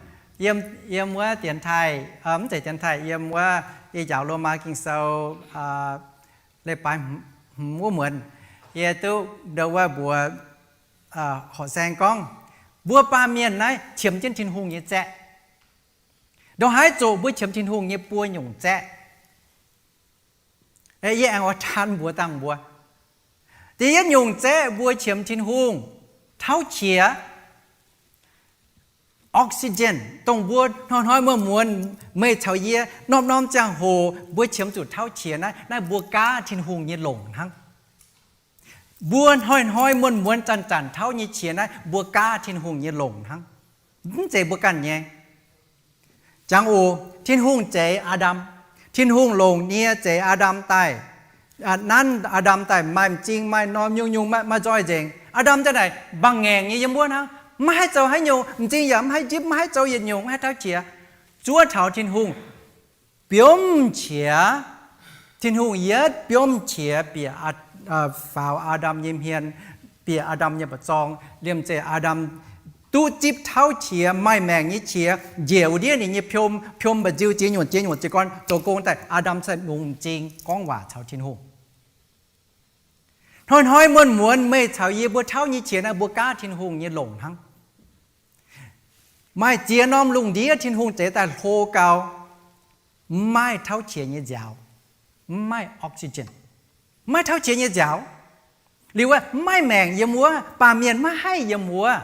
yiem wuov dienx taaih, mv zeiz dienx taaih, yiem wuov yie njaaux Lomaa Ging-Sou leiz-baaix hmz wuov muonz, yie duqv ndau wuov mbuox horqc saeng gorngv, mbuo baamh mienh naaiv qiemx jienv Tin-Hungh nyei zaeqv. Ndongc haaix zoqc mbuo qiemx Tin-Hungh nyei buo nyungc zaeqv. Yie aengx oix taan mbuox dangh mbuo, da'yietv nyungc zaeqv mbuo qiemx Tin-Hungh, tauv qiex, oxygen, dongh mbuo hnoi-hnoi muonz-muonz meih caux yie norm-norm ziangh hoc mbuo qiemx zuqc tauv qiex naaiv, naaiv mbuo gaav Tin-Hungh nyei longc hnangv. Mbuo hnoi-hnoi muonz-muonz zanc-zanc tauv nyei qiex naaiv mbuo gaav Tin-Hungh nyei longc hnangv. Mv zeiz mbuo ganh nyei. Jangx oc, Tin-Hungh zeix Aa^ndam. Tin-Hungh longc nie zeix Aa^ndam daaih, nanv Aa^ndam daaih maaih m'zing maaih norm nyungc-nyungc maaih nzoih nzengc. Aa^ndam daaih naaic mbaengx-ngaengc nyei yiem wuov hnangv, maiv haih zoux haaix nyungc, m'zing yaac maiv haih nzipv, maiv haih zoux yietc nyungc, maiv haih tauv qiex. Zuov taux Tin-Hungh biomv qiex. Tin-Hungh yietv biomv qiex bieqc faaux Aa^ndam nyei hmien, bieqc Aa^ndam nyei mba'zorng, liemh zeih Aa^ndam duqv zipv tauv qiex, maaih maengc nyei qiex, njiec wuov ndiev ninh nyei piom, piom mba'nziu ziex nyungc ziex nyungc jiez gorn zoux gong daaih, Aa^ndam se longc m'zing gorngv waac caux Tin-Hungh. Hnoi-hnoi muonz-muonz meih caux yie mbuo tauv nyei qiex naaiv mbuo gaav Tin-Hungh nyei longc hnangv. Maaih ziex norm lungh ndiev Tin-Hungh zeix daaih hlo gau, mv maaih tauv qiex nyei nziaaux, mv maaih oxygen, mv maaih tauv qiex nyei nziaaux. Liuz wuov mv maaih maengc yiem wuov, baamh mienh maiv haih yiem wuov.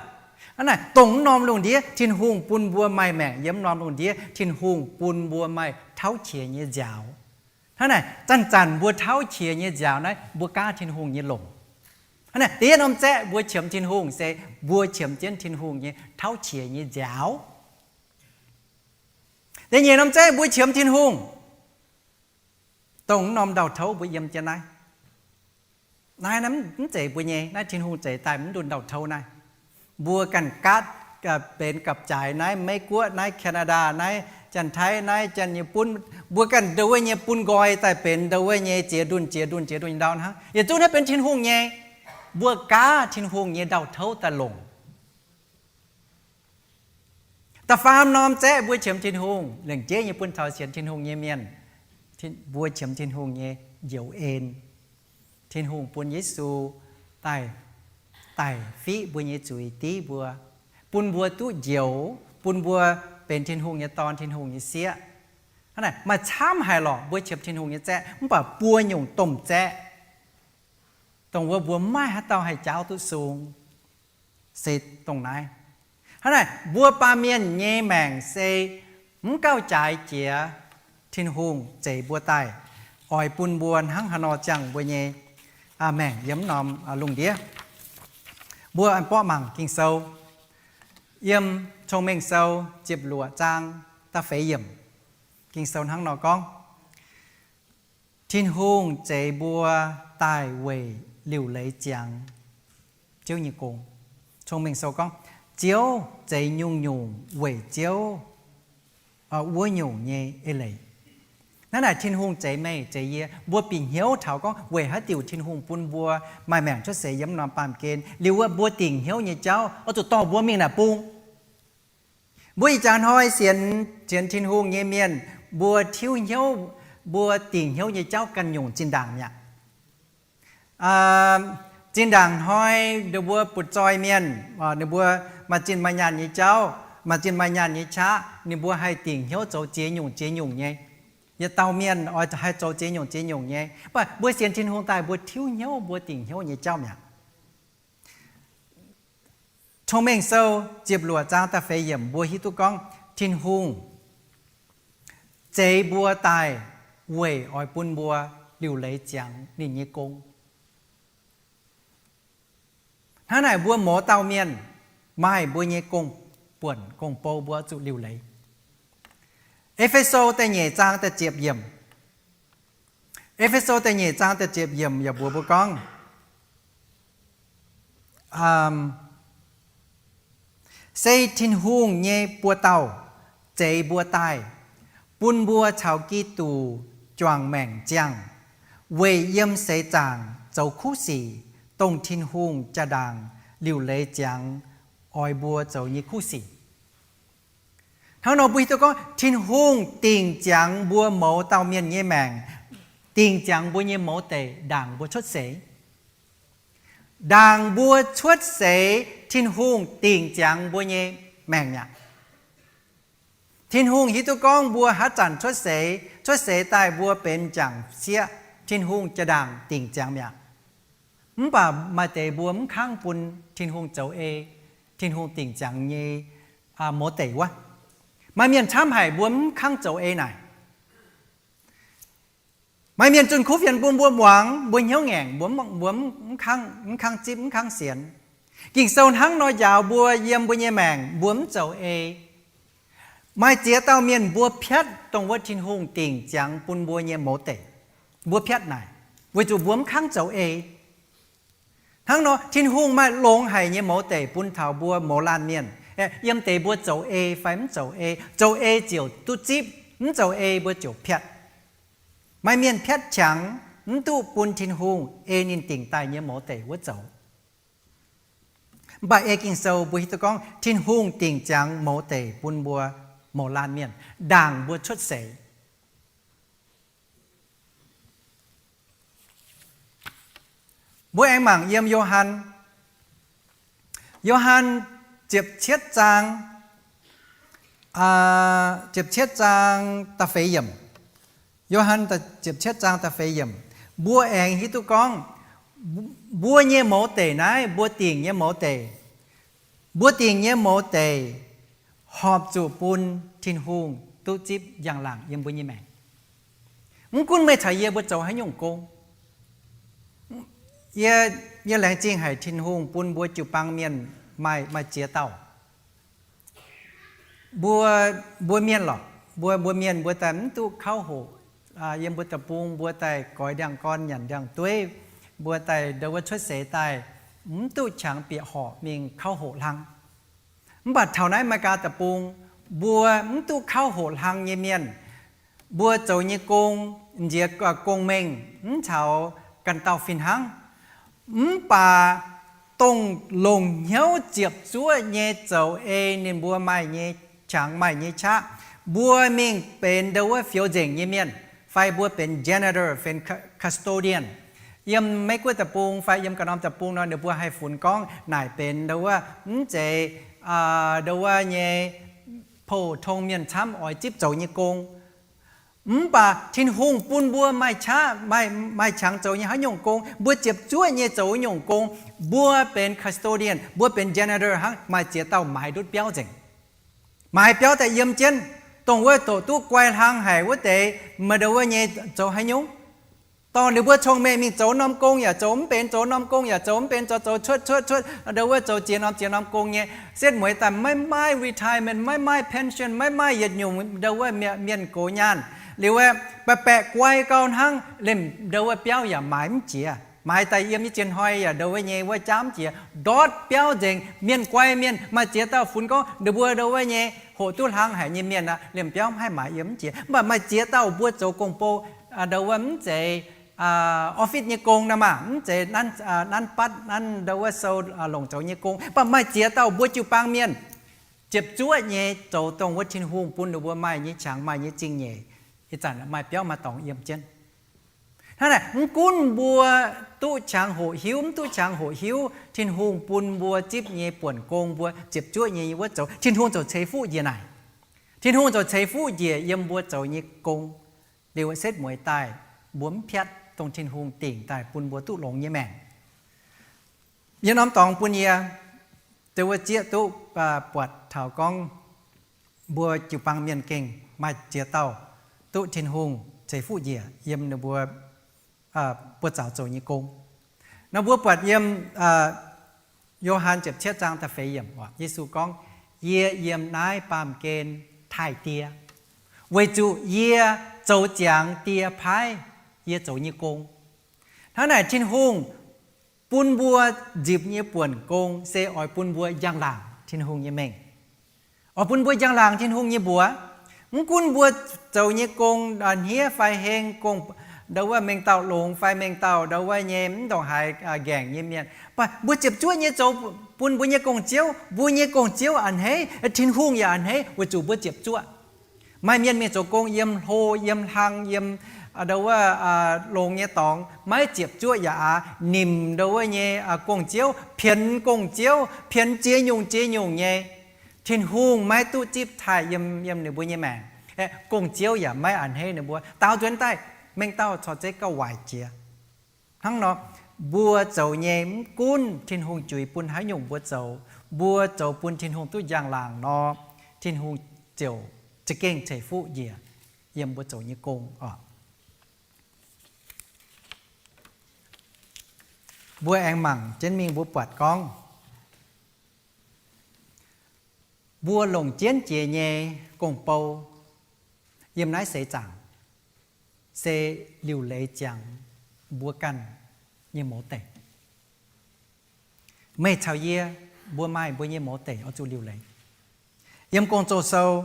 Hnangv naaic dongh mv norm lungh ndiev Tin-Hungh bun mbuo maaih maengc yiem mv norm lungh ndiev, Tin-Hungh bun mbuo maaih tauv qiex nyei nziaaux. Hnangv naaic zanc-zanc mbuo tauv qiex nyei nziaaux naaiv mbuo gaav Tin-Hungh nyei longc. Hnangv naaic da'yietv norm zaeqv mbuo qiemx Tin-Hungh se mbuo qiemx jienv Tin-Hungh nyei tauv qiex nyei nziaaux. Da'nyeic norm zaeqv mbuo qiemx Tin-Hungh, dongh mv norm ndau-touv mbuo yiem jienv naaiv. Naaiv mv zeiz mbuo nyei, naaiv Tin-Hungh zeix daaih mv ndunh ndau-touv naaiv. Mbuo ganh gaatv benx gapv-jaaix naaiv, Meiv Guoqv naaiv, Canada naaiv, Janx-Taiv naaiv, Janx-Nyipv-Bun, mbuo ganh ndau wuov nyei bun nqoi daaih benx ndau wuov nyei ziex ndunh ziex ndunh ziex ndunh ndau hnangv. Yietc zungv naaiv benx Tin-Hungh nyei. Mbuo gaav Tin-Hungh nyei ndau-touv daaih longc. Da'faam norm zaeqv mbuo qiemx Tin-Hungh, lengc jeiv nyei bun taux sienx Tin-Hungh nyei mienh, mbuo qiemx Tin-Hungh nyei njoux en. Tin-Hungh bun Yesu daaih, daaih fiqv mbuo nyei zuiz, div mbuo, bun mbuo duqv njoux, bun mbuo benx Tin-Hungh nyei dorn, Tin-Hungh nyei sieqv. Hnangv naaic maaih camv haic lorqc mbuo qiemx Tin-Hungh nyei zaeqv, mv baac buo nyungc domh zaeqv, dongh wuov mbuo maiv haaix dauh haih jaauv duqv sung, se dongh naaiv. Hnangv naaic mbuo baamh mienh nyei maengc se mv gauh jaaix jiex Tin-Hungh zeix mbuo daaih, oix bun mbuo hnangv haaix nor ziangh mbuo nyei. Aamen. Yiem norm lungh ndiev, mbuo aengx borqv mangc Ging-Sou, yiem Cong-Mengh Sou ziepc luoqc zaang da'feix yiemc. Ging-Sou hnangv nor gorngv, Tin-Hungh zeix mbuo daaih weic liuc leiz ziangx Ziouv nyei gong. Cong-Mengh Sou gorngv, Ziouv zeix nyungc-nyungc weic Ziouv wuov nyungc nyei eix leiz. Naaiv naaic Tin-Hungh zeix meih zeix yie, mbuo bieqc hnyouv taux gorngv weic haaix diuc Tin-Hungh bun mbuo maaih maengc cuotv seix yiem norm baamh gen. Liuz wuov mbuo dingc hnyouv nyei jauv oix zuqc dorh mbuo mingh naaic bung. Mbuo ih jaax hnoi sienx, sienx Tin-Hungh nyei mienh, mbuo tiuv hnyouv, mbuo dingc hnyouv nyei jauv ganh nyungc zinh ndaangc mi'aqv. Zinh ndaangc hnoi ninh mbuo butv-zoih mienh, ninh mbuo maaih zinh maaih nyaanh nyei jauv, maaih zinh maaih nyaanh nyei qaqv, ninh mbuo haih dingc hnyouv zoux ziex nyungc ziex nyungc nyei. Yietc dauh mienh oix haih zoux ziex nyungc ziex nyungc nyei. Mv baac mbuo sienx Tin-Hungh daaih mbuo tiuv hnyouv, mbuo dingc hnyouv nyei jauv mi'aqv. Cong-Mengh Sou ziepc luoqc zaang da'feix yiemc mbuo hiuv duqv gorngv Tin-Hungh zeix mbuo daaih weic oix bun mbuo liuc leiz ziangx ninh nyei gong. Hnangv naaic mbuo mouz dauh mienh maaih mbuo nyei gong-buonc gong-bou mbuo zuqc liuc leiz. E^fe^so da'nyeic zaang da'ziepc yiemc. E^fe^so da'nyeic zaang da'ziepc yiemc yaac mbuox mbuo gorngv, Se Tin-Hungh nyei buoz-dauh zeix mbuo daaih, bun mbuo caux Giduc juangc maengc ziangh, weic yiem seix zaangc zoux kuv sic, dongh Tin-Hungh jaa-ndaangc liuc leiz ziangx oix mbuo zoux nyei kuv sic. Hnangv nor mbuo hiuv duqv gorngv Tin-Hungh dingc ziangx mbuo mouz dauh mienh nyei maengc, dingc ziangx mbuo nyei mouz deic ndaangc mbuo cuotv seix. Ndaangc mbuo cuotv seix, Tin-Hungh dingc ziangx mbuo nyei maengc mi'aqv. Tin-Hungh hiuv duqv gorngv mbuo haaix zanc cuotv seix, cuotv seix daaih mbuo benx m'jangc sieqv, Tin-Hungh jaa-ndaangc dingc ziangx mi'aqv. Mv baac maaih deix mbuo mv kangv bun Tin-Hungh zoux ei, Tin-Hungh dingc ziangx nyei mouz deic wuov. Maaih mienh camv haic mbuo mv kangv zoux ei naaic. Maaih mienh zunh kuv fienx bun mbuo muangx, mbuo hnyouv ngaengc, mbuo mv kangv zipv, mv kangv sienx. Ging-Sou hnangv nor njaaux mbuo yiem mbuo nyei maengc mbuo mv zoux ei. Maaih ziex dauh mienh mbuo piatv dongh wuov Tin-Hungh dingc ziangx bun mbuo nyei mouz deic. Mbuo piatv naaic weic zuqc mbuo mv kangv zoux ei. Hnangv nor Tin-Hungh maaih longx haic nyei mouz deic bun taux mbuo mouz laanh mienh. Yiem deix mbuo zoux ei fai mv zoux ei, zoux ei ziouc duqv zipv, mv zoux ei mbuo ziouc piatv. Maaih mienh piatv qangx, mv duqv bun Tin-Hungh ei ninh dingc daaih nyei mouz deic wuov zoux. Mv baac ei Ging-Sou mbuo hiuv duqv gorngv Tin-Hungh dingc ziangx mouz deic bun mbuo mouz laanh mienh ndaangc mbuo cuotv seix. Mbuo aengx mangc yiem Yo^han, Yo^han ziepc cietv zaang, ziepc cietv zaang da'feix yiemc. Yo^han ziepc cietv zaang da'feix yiemc, mbuo aengx hiuv duqv gorngv mbuo nyei mouz deic naaiv, mbuo dingc nyei mouz deic, mbuo dingc nyei mouz deic horpc zuqc bun Tin-Hungh duqv zipv njang-laangc yiem mbuo nyei maengc. Mv gunv meih caux yie mbuo zoux haaix nyungc gong, yie, yie laengz zingh haic Tin-Hungh bun mbuo jiu-baang mienh maaih, maaih ziex dauh. Mbuo, mbuo mienh lorqc, mbuo, mbuo mienh mbuo daaih mv duqv kauv hoqc. Yiem mbuo deic-bung mbuo daaih goix ndiangx-gorn nyanc ndiangx-dueiv, mbuo daaih ndo wuov cuotv seix daaih mv duqv qangx bieqc horqc mingh kauv hoqc hlang. Mv baac taux naaiv America deic-bung, mbuo mv duqv kauv hoqc hlang nyei mienh, mbuo zoux nyei gong, nziex gong-mengh mv caux ganh dauh fih hnangv. Mv baac dongh longc hnyouv ziepc zuoqv nyei zoux ei ninh mbuo maaih nyei qangx maaih nyei qaqv, mbuo mingh benx ndo wuov fioux nzengc nyei mienh, fai mbuo benx janitor, benx custodian. Yiem Meiv Guoqv deic-bung fai yiem ganh norm deic-bung nor ninh mbuo haih funx gorngv naaic benx ndo wuov mv zeiz ndo wuov nyei pou-tong mienh camv oix zipv zoux nyei gong. Mv baac Tin-Hungh bun mbuo maaih qaqv, maaih qangx zoux nyei haaix nyungc gong, mbuo ziepc zuoqv nyei zoux nyungc gong. Mbuo benx custodian, mbuo benx janitor hnangv, maaih ziex dauh maaiz ndutv biauv nzengc. Maaiz biauv daaih yiem jienv, dongh wuov doqc duqv guai hlang haic wuov deix, maaih ndo wuov nyei zoux haaix nyungc? Dorh ninh mbuo cong-mengh mingh zoux norm gong yaac zoux mv benx, zoux norm gong yaac zoux mv benx, zoux zoux cuotv cuotv cuotv, ndo wuov zoux ziex norm ziex norm gong nyei. Setv mueiz daaih maiv maaih retirement, maiv maaih pension, maiv maaih yietc nyungc ndo wuov mienh gox nyaanh. Liuz aeqv, baeqc baeqc guai gau hnangv, liemh ndo wuov biauv yaac maaiz mv jiex. Maaiz daaih yiem nyei zien hnoi yaac ndo wuov nyei wuov jaamv jiex, ndortv biauv nzengc. Mienh guai mienh, maaih ziex dauh funx gorngv ninh mbuo ndo wuov nyei hoqc duqv hlang haic nyei mienh aqv, liemh biauv mv haih maaiz yiem mv jiex. Mv baac maaih ziex dauh mbuo zoux gong-bou ndo wuov mv zeiz office nyei gong nor maah, mv zeiz nanv batv nanv ndo wuov sou longc zoux nyei gong. Mv baac maaih ziex dauh mbuo jiu-baang mienh ziepc zuoqv nyei zoux dongh wuov Tin-Hungh bun ninh mbuo maaih nyei qangx, maaih nyei zingh nyeic. Ih zanc maaih biauv maaih dorngx yiem jienv. Hnangv naaic, mv gunv mbuo duqv qangx hoqc hiuv, mv duqv qangx hoqc hiuv, Tin-Hungh bun mbuo zipv nyei buonc gong mbuo ziepc zuoqv nyei wuov zoux, Tin-Hungh ziouc ceix fuqv njiec naaic. Tin-Hungh ziouc ceix fuqv njiec yiem mbuo zoux nyei gong. Liuz setv mueiz daaih mbuo mv piatv dongh Tin-Hungh dingc daaih bun mbuo duqv longx nyei maengc. Yie norm dorngx bun yie, ndo wuov zieqv duqv buatc taux gorngv mbuo jiu-baang mienh gengh maaih ziex dauh duqv Tin-Hungh ceix fuqv njiec yiem ninh mbuo buoz-zaux zoux nyei gong. Nor mbuo buatc yiem Yo^han ziepc cietv zaang da'feix yiemc, Yesu gorngv, Yie yiem naaiv baamh gen taaih Die, weic zuqc yie zoux ziangx Die paaiv yie zoux nyei gong. Hnangv naaic Tin-Hungh bun mbuo nzipc nyei buonc gong se oix bun mbuo njang-laangc Tin-Hungh nyei mengh, oix bun mbuo njang-laangc Tin-Hungh nyei mbuox. Mv gunv mbuo zoux nyei gong hniev fai heng, gong ndo wuov mengh dauh longx fai mengh dauh ndo wuov nyei mv ndongc haaix nqaengc nyei mienh, mv baac mbuo ziepc zuoqv nyei zoux bun mbuo nyei gong-ziouv. Mbuo nyei gong-ziouv a'hneiv, Tin-Hungh yaac a'hneiv weic zuqc mbuo ziepc zuoqv. Maaih mienh mingh zoux gong yiem hlo, yiem hlang, yiem ndo wuov longx nyei dorngx, maiv ziepc zuoqv yaac aav nimc ndo wuov nyei gong-ziouv, pienx gong-ziouv, pienx ziex nyungc ziex nyungc nyei. Tin-Hungh maiv duqv zipv taaih yiem, yiem ninh mbuo nyei maengc. Gong-ziouv yaac maiv a'hneiv ninh mbuo. Daaux nzuonx daaih, mengh dauh corc zeiv gauh waaic jiex. Hnangv nor, mbuo zoux nyei mv gunv Tin-Hungh juix bun haaix nyungc mbuo zoux, mbuo zoux bun Tin-Hungh duqv njang-laangc nor, Tin-Hungh ziouc za'gengh ceix fuqv njiec yiem mbuo zoux nyei gong oc. Mbuo aengx mangc jienv mingh mbuo buatc gorngv, mbuo longc jienv jiex nyei gong-bou yiem naaiv seix zaangc se liuc leiz ziangx mbuo ganh nyei mouz deic. Meih caux yie, mbuo maaih mbuo nyei mouz deic oix zuqc liuc leiz. Yiem Gong-Zoh Sou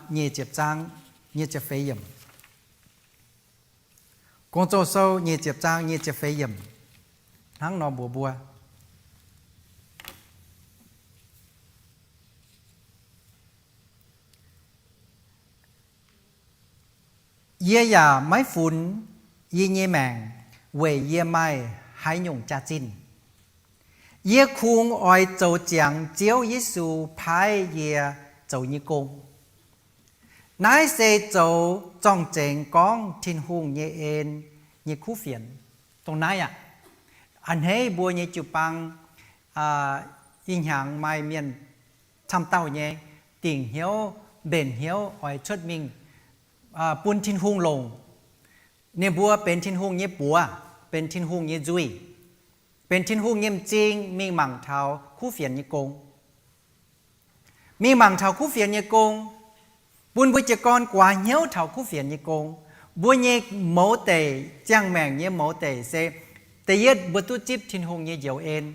nyic ziepc zaang nyic ziepc feix yiemc. Gong-Zoh Sou nyic ziepc zaang nyic ziepc feix yiemc hnangv nor mbuox mbuo, Yie yaac maiv funx yie nyei maengc weic yie maaih haaix nyungc jaax-zinh. Yie kungx oix zoux ziangx Ziouv Yesu paaiv yie zoux nyei gong. Naaiv se zoux zorng-zengx gorngv Tin-Hungh nyei en nyei kuv fienx. Dongh naaiv aqv, a'hneiv mbuo nyei jiu-baang ih hnyangx maaih mienh camv dauh nyei dingc hnyouv mbenc hnyouv oix cuotv mingh bun Tin-Hungh longc. Ninh mbuo benx Tin-Hungh nyei buoz, benx Tin-Hungh nyei nzuih, benx Tin-Hungh nyei m'zing mingh mangc taux kuv fienx nyei gong. Mingh mangc taux kuv fienx nyei gong, bun mbuo jiez gorn guaax hnyouv taux kuv fienx nyei gong. Mbuo nyei mouz deic, ziangh maengc nyei mouz deic se, da'yietv mbuo duqv zipv Tin-Hungh nyei njoux en.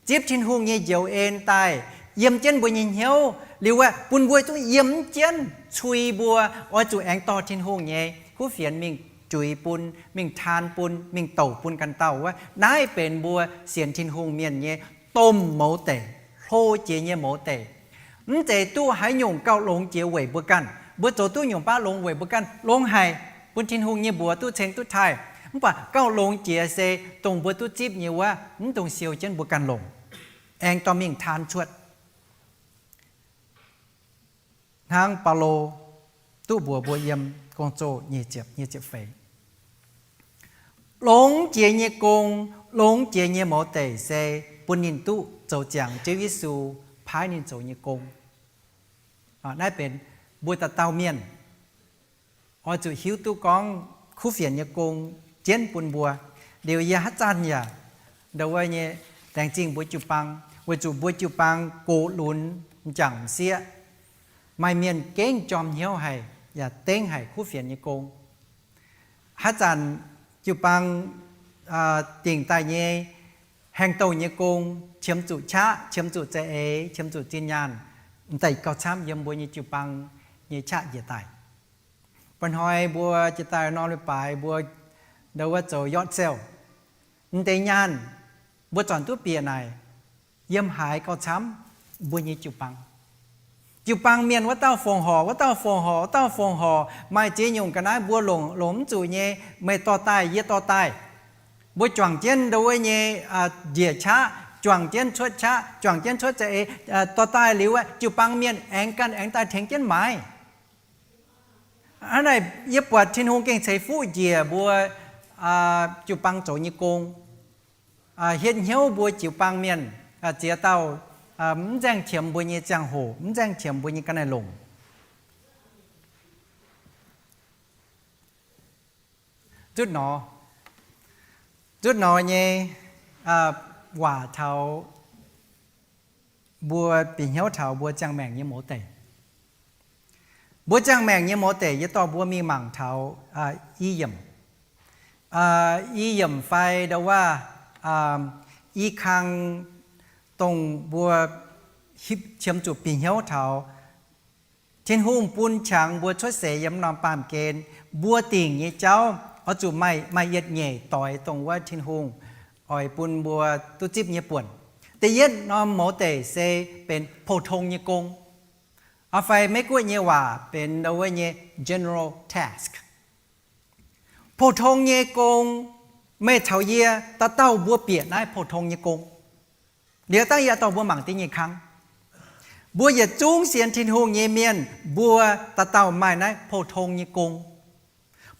Zipv Tin-Hungh nyei njoux en daaih yiem jienv mbuo nyei hnyouv liuz, bun mbuo duqv yiem jienv cui mbuo oix zuqc aengx dorh Tin-Hungh nyei kuv fienx mingh juix bun, mingh taan bun, mingh douc bun ganh dauh wuov. Naaiv benx mbuo sienx Tin-Hungh mienh nyei domh mouz deic, hlo jiex nyei mouz deic. Mv zeiz duqv haaix nyungc gauh longx jiex weic mbuo ganh. Mbuo zoux duqv nyungc baav longx weic mbuo ganh, longx haic, bun Tin-Hungh nyei mbuox duqv ceng duqv taaih. Mv baac gauh longx jiex se dongh mbuo duqv zipv nyei wuov, mv dungx siou jienv mbuo ganh longc, aengx dorh mingh taan cuotv. Hnangv Baulo duqv mbuox mbuo yiem Gong-Zoh nyic ziepc, nyic ziepc feix, longx jiex nyei gong, longx jiex nyei mouz deic se bun ninh duqv zoux ziangx Ziouv Yesu paaiv ninh zoux nyei gong. Naaiv benx mbuo dauh dauh mienh oix zuqc hiuv duqv gorngv kuv fienx nyei gong jienv bun mbuo. Liuz yie haaix zanc yaac ndo wuov nyei laengz zingh mbuo jiu-baang, weic zuqc mbuo jiu-baang gox lunx m'jangc m'sieqv, maaih mienh gengh jorm hnyouv haic yaac dengv haic kuv fienx nyei gong. Haaix zanc jiu-baang dingc daaih nyei haengh douh nyei gong, qiemx zuqc qaqv, qiemx zuqc za'eix, qiemx zuqc zinh nyaanh, m'daaih gauh camv yiem mbuo nyei jiu-baang nyei qaqv njiec daaih. Mba'hnoi mbuo jiex daaih norm leiz-baaix mbuo ndo wuov zoux yard sale. M'deix nyaanh mbuo zornc duqv bieqc naaic, yiem haaix gauh camv? Mbuo nyei jiu-baang. Jiu-baang mienh wuov dauh fongc horc, wuov dauh fongc horc, wuov dauh fongc horc, maaih ziex nyungc ga'naaiv mbuo longc, longc mv zuqc nyei, meih dorh daaih, yie dorh daaih. Mbuo juangc jienv ndo wuov nyei njiec qaqv, juangc jienv cuotv qaqv, juangc jienv cuotv za'eix, dorh daaih liuz, jiu-baang mienh aengx ganh aengx daaih tengx jienv maaiz. Hnangv naaic yie buatc Tin-Hungh gengh ceix fuqv njiec mbuo jiu-baang zoux nyei gong, hietv hnyouv mbuo jiu-baang mienh, ziex dauh mv nzaeng qiemx mbuo nyei ziangh hoc, mv nzaeng qiemx mbuo nyei ga'naaiv-longc. Zutv nor, zutv nor nyei waac taux mbuo bieqc hnyouv taux mbuo ziangh maengc nyei mouz deic. Mbuo ziangh maengc nyei mouz deic, yie dorh mbuo mingh mangc taux i yiemc, i yiemc fai ndo wuov i kang, dongh mbuo qiemx zuqc bieqc hnyouv taux Tin-Hungh bun qangx mbuo cuotv seix yiem norm baamh gen, mbuo dingc nyei jauv oix zuqc maaih, maaih yietc nyeic doix dongh wuov Tin-Hungh oix bun mbuo duqv zipv nyei buonc. Da'yietv norm mouz deic se benx pou-tong nyei gong, fai Meiv-Guoqv nyei waac benx ndo wuov nyei general task. Pou-tong nyei gong, meih caux yie dauh dauh mbuo bieqc naaiv pou-tong nyei gong. Liuz dangh yie dorh mbuo mangc da'nyeic kang. Mbuo yietc zungv sienx Tin-Hungh nyei mienh, mbuo dauh dauh maaih naaiv pou-tong nyei gong.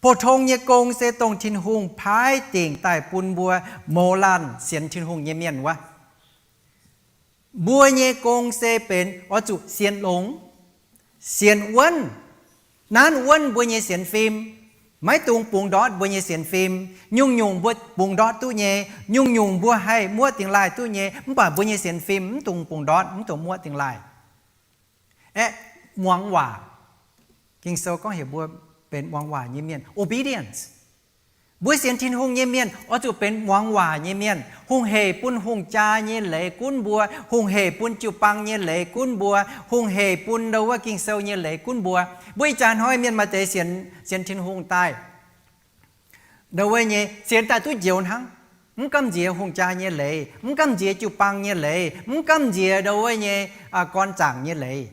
Pou-tong nyei gong se dongh Tin-Hungh paaiv dingc daaih bun mbuo mouz laanh sienx Tin-Hungh nyei mienh wuov. Mbuo nyei gong se benx oix zuqc sienx longx, sienx wuonv. Nanv wuonv mbuo nyei sienx fim, maiv dungx bungx ndortv mbuo nyei sienx fim. Nyungc-nyungc mbuo bungx ndortv duqv nyei, nyungc-nyungc mbuo haih muoqv dingh laaih duqv nyei, mv baac mbuo nyei sienx fim mv dungx bungx ndortv, mv dungx muoqv dingh laaih. Aeqv, muangx waac. Ging-Sou gorngv heuc mbuo benx muangx waac nyei mienh, obedience. Mbuo sienx Tin-Hungh nyei mienh oix zuqc benx muangx waac nyei mienh, hungh hec bun hungh jaa nyei leiz gunv mbuo, hungh hec bun jiu-baang nyei leiz gunv mbuo, hungh hec bun ndo wuov Ging-Sou nyei leiz gunv mbuo. Mbuo ih jaax hnoi mienh maaih deix sienx, sienx Tin-Hungh daaih, ndo wuov nyei sienx daaih duqv njoux hnangv, mv gamh nziex hungh jaa nyei leiz, mv gamh nziex jiu-baang nyei leiz, mv gamh nziex ndo wuov nyei gorn zaangc nyei leiz.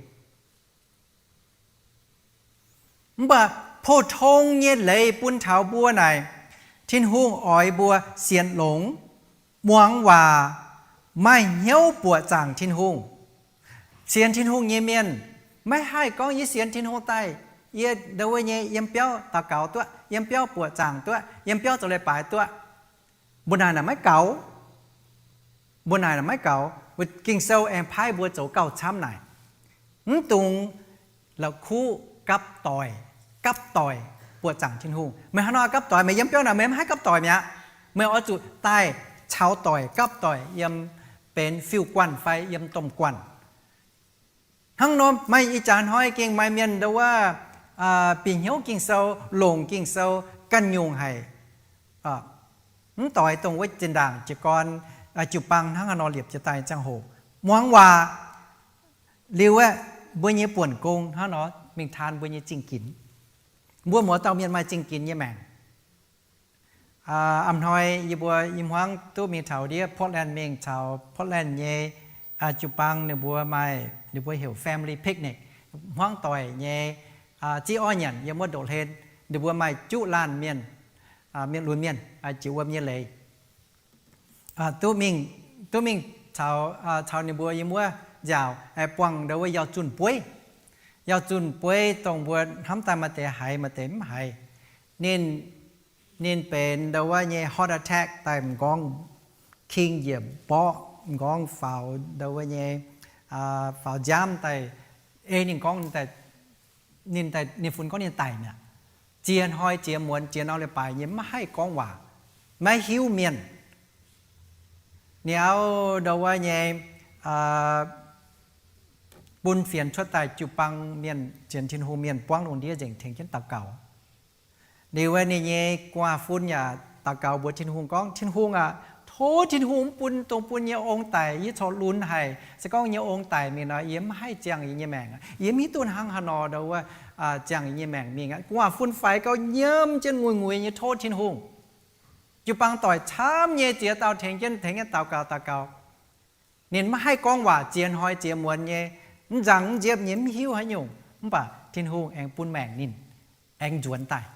Mv baac pou-tong nyei leiz bun taux mbuo naaic, Tin-Hungh oix mbuo sienx longx, muangx waac, maaih hnyouv buoqc zaangc Tin-Hungh. Sienx Tin-Hungh nyei mienh maiv haih gorngv, yie sienx Tin-Hungh daaih, yie ndo wuov nyei yiem biauv daux gaux duqv, yiem biauv buoqc zaangc duqv, yiem biauv zoux leiz-baaix duqv. Mbuo naaic naaic maiv gaux. Mbuo naaic naaic maiv gaux. Ging-Sou aengx paaiv mbuo zoux gauh camv naaic. Mv dungx la'kuqv gapv doic, gapv doic buoqc zaangc Tin-Hungh. Meih hnangv nor gapv doic, meih yiem biauv naaic meih maiv haih gapv doic mi'aqv. Meih oix zuqc daaih caux doic gapv doic yiem benx fiuv-guanh fai yiem domh guanh. Hnangv nor maaih ih jaax hnoi gengh maaih mienh ndo wuov bieqc hnyouv Ging-Sou, longc Ging-Sou ganh nyungc haic. Mv doix dongh wuov zinh ndaangc jiez gorn jiu-baang hnangv haaix nor liepc jiez daaih ziangh hoc. Muangx waac liuz aeqv, mbuo nyei buonc gong hnangv nor mingh taan mbuo nyei zingh ginx. Mbuo mouz dauh mienh maaih zingh ginx nyei maengc. A'hnoi yie mbuo i hmuangv duqv mingh taux ndiev Portland mingh caux Portland nyei jiu-baang ninh mbuo maaih, ninh mbuo heuc family picnic. Hmuangv doic nyei ziv orv nyanc yiem wuov ndoqv hlen, ninh mbuo maaih juqv laanh mienh, mienh lunx mienh, jiex wuom nyei leiz. Duqv mingh, duqv mingh caux, caux ninh mbuo yiem wuov nziaauc, buangh ndo wuov Yauh Zunh Bueiv. Yauh Zunh Bueiv dongh mbuo hnamv daaih maaih deix haiz maaih deix mv haiz. Ninh, ninh benx ndo wuov nyei heart attack daaih m'nqorngv king njiec mborqv, m'nqorngv faaux ndo wuov nyei, faaux nziaamv daaih. Ei ninh gorngv ninh daaih, ninh daaih, ninh funx gorngv ninh daic mi'aqv. ziex hnoi ziex muonz ziex norm leiz-baaix nyei maiv haih gorngv waac, maiv hiuv mienh. Ninh auv ndau wuov nyei bun fienx cuotv daaih jiu-baang mienh, sienx Tin-Hungh mienh buangv lungh ndiev nzengc tengx jienv daux gaux. Liuz wuov ninh nyei gu'nguaaz-fun yaac daux gaux mbuox Tin-Hungh gorngv, Tin-Hungh aac, tov Tin-Hungh mv bun, dongh bun nyei ong daic, yie corc lunx haic. Se gorngv nyei ong daic mingh nor, yie mv haih ziangh yie nyei maengc. Yie mv hiuv duqv hnangv haaix nor ndau wuov ziangh yie nyei maengc mingh aqv. Gu'nguaaz-fun faix gau, nyiemv jienv nguiz-nguiz nyei tov Tin-Hungh. Jiu-baang doic camv nyei ziex dauh tengx jienv, tengx jienv daux gaux, daux gaux. Ninh maiv haih gorngv waac ziex hnoi ziex muonz nyei, mv nzangc mv nziepv nyei, mv hiuv haaix nyungc. Mv baac Tin-Hungh aengx bun maengc ninh aengx nzuonx daaih,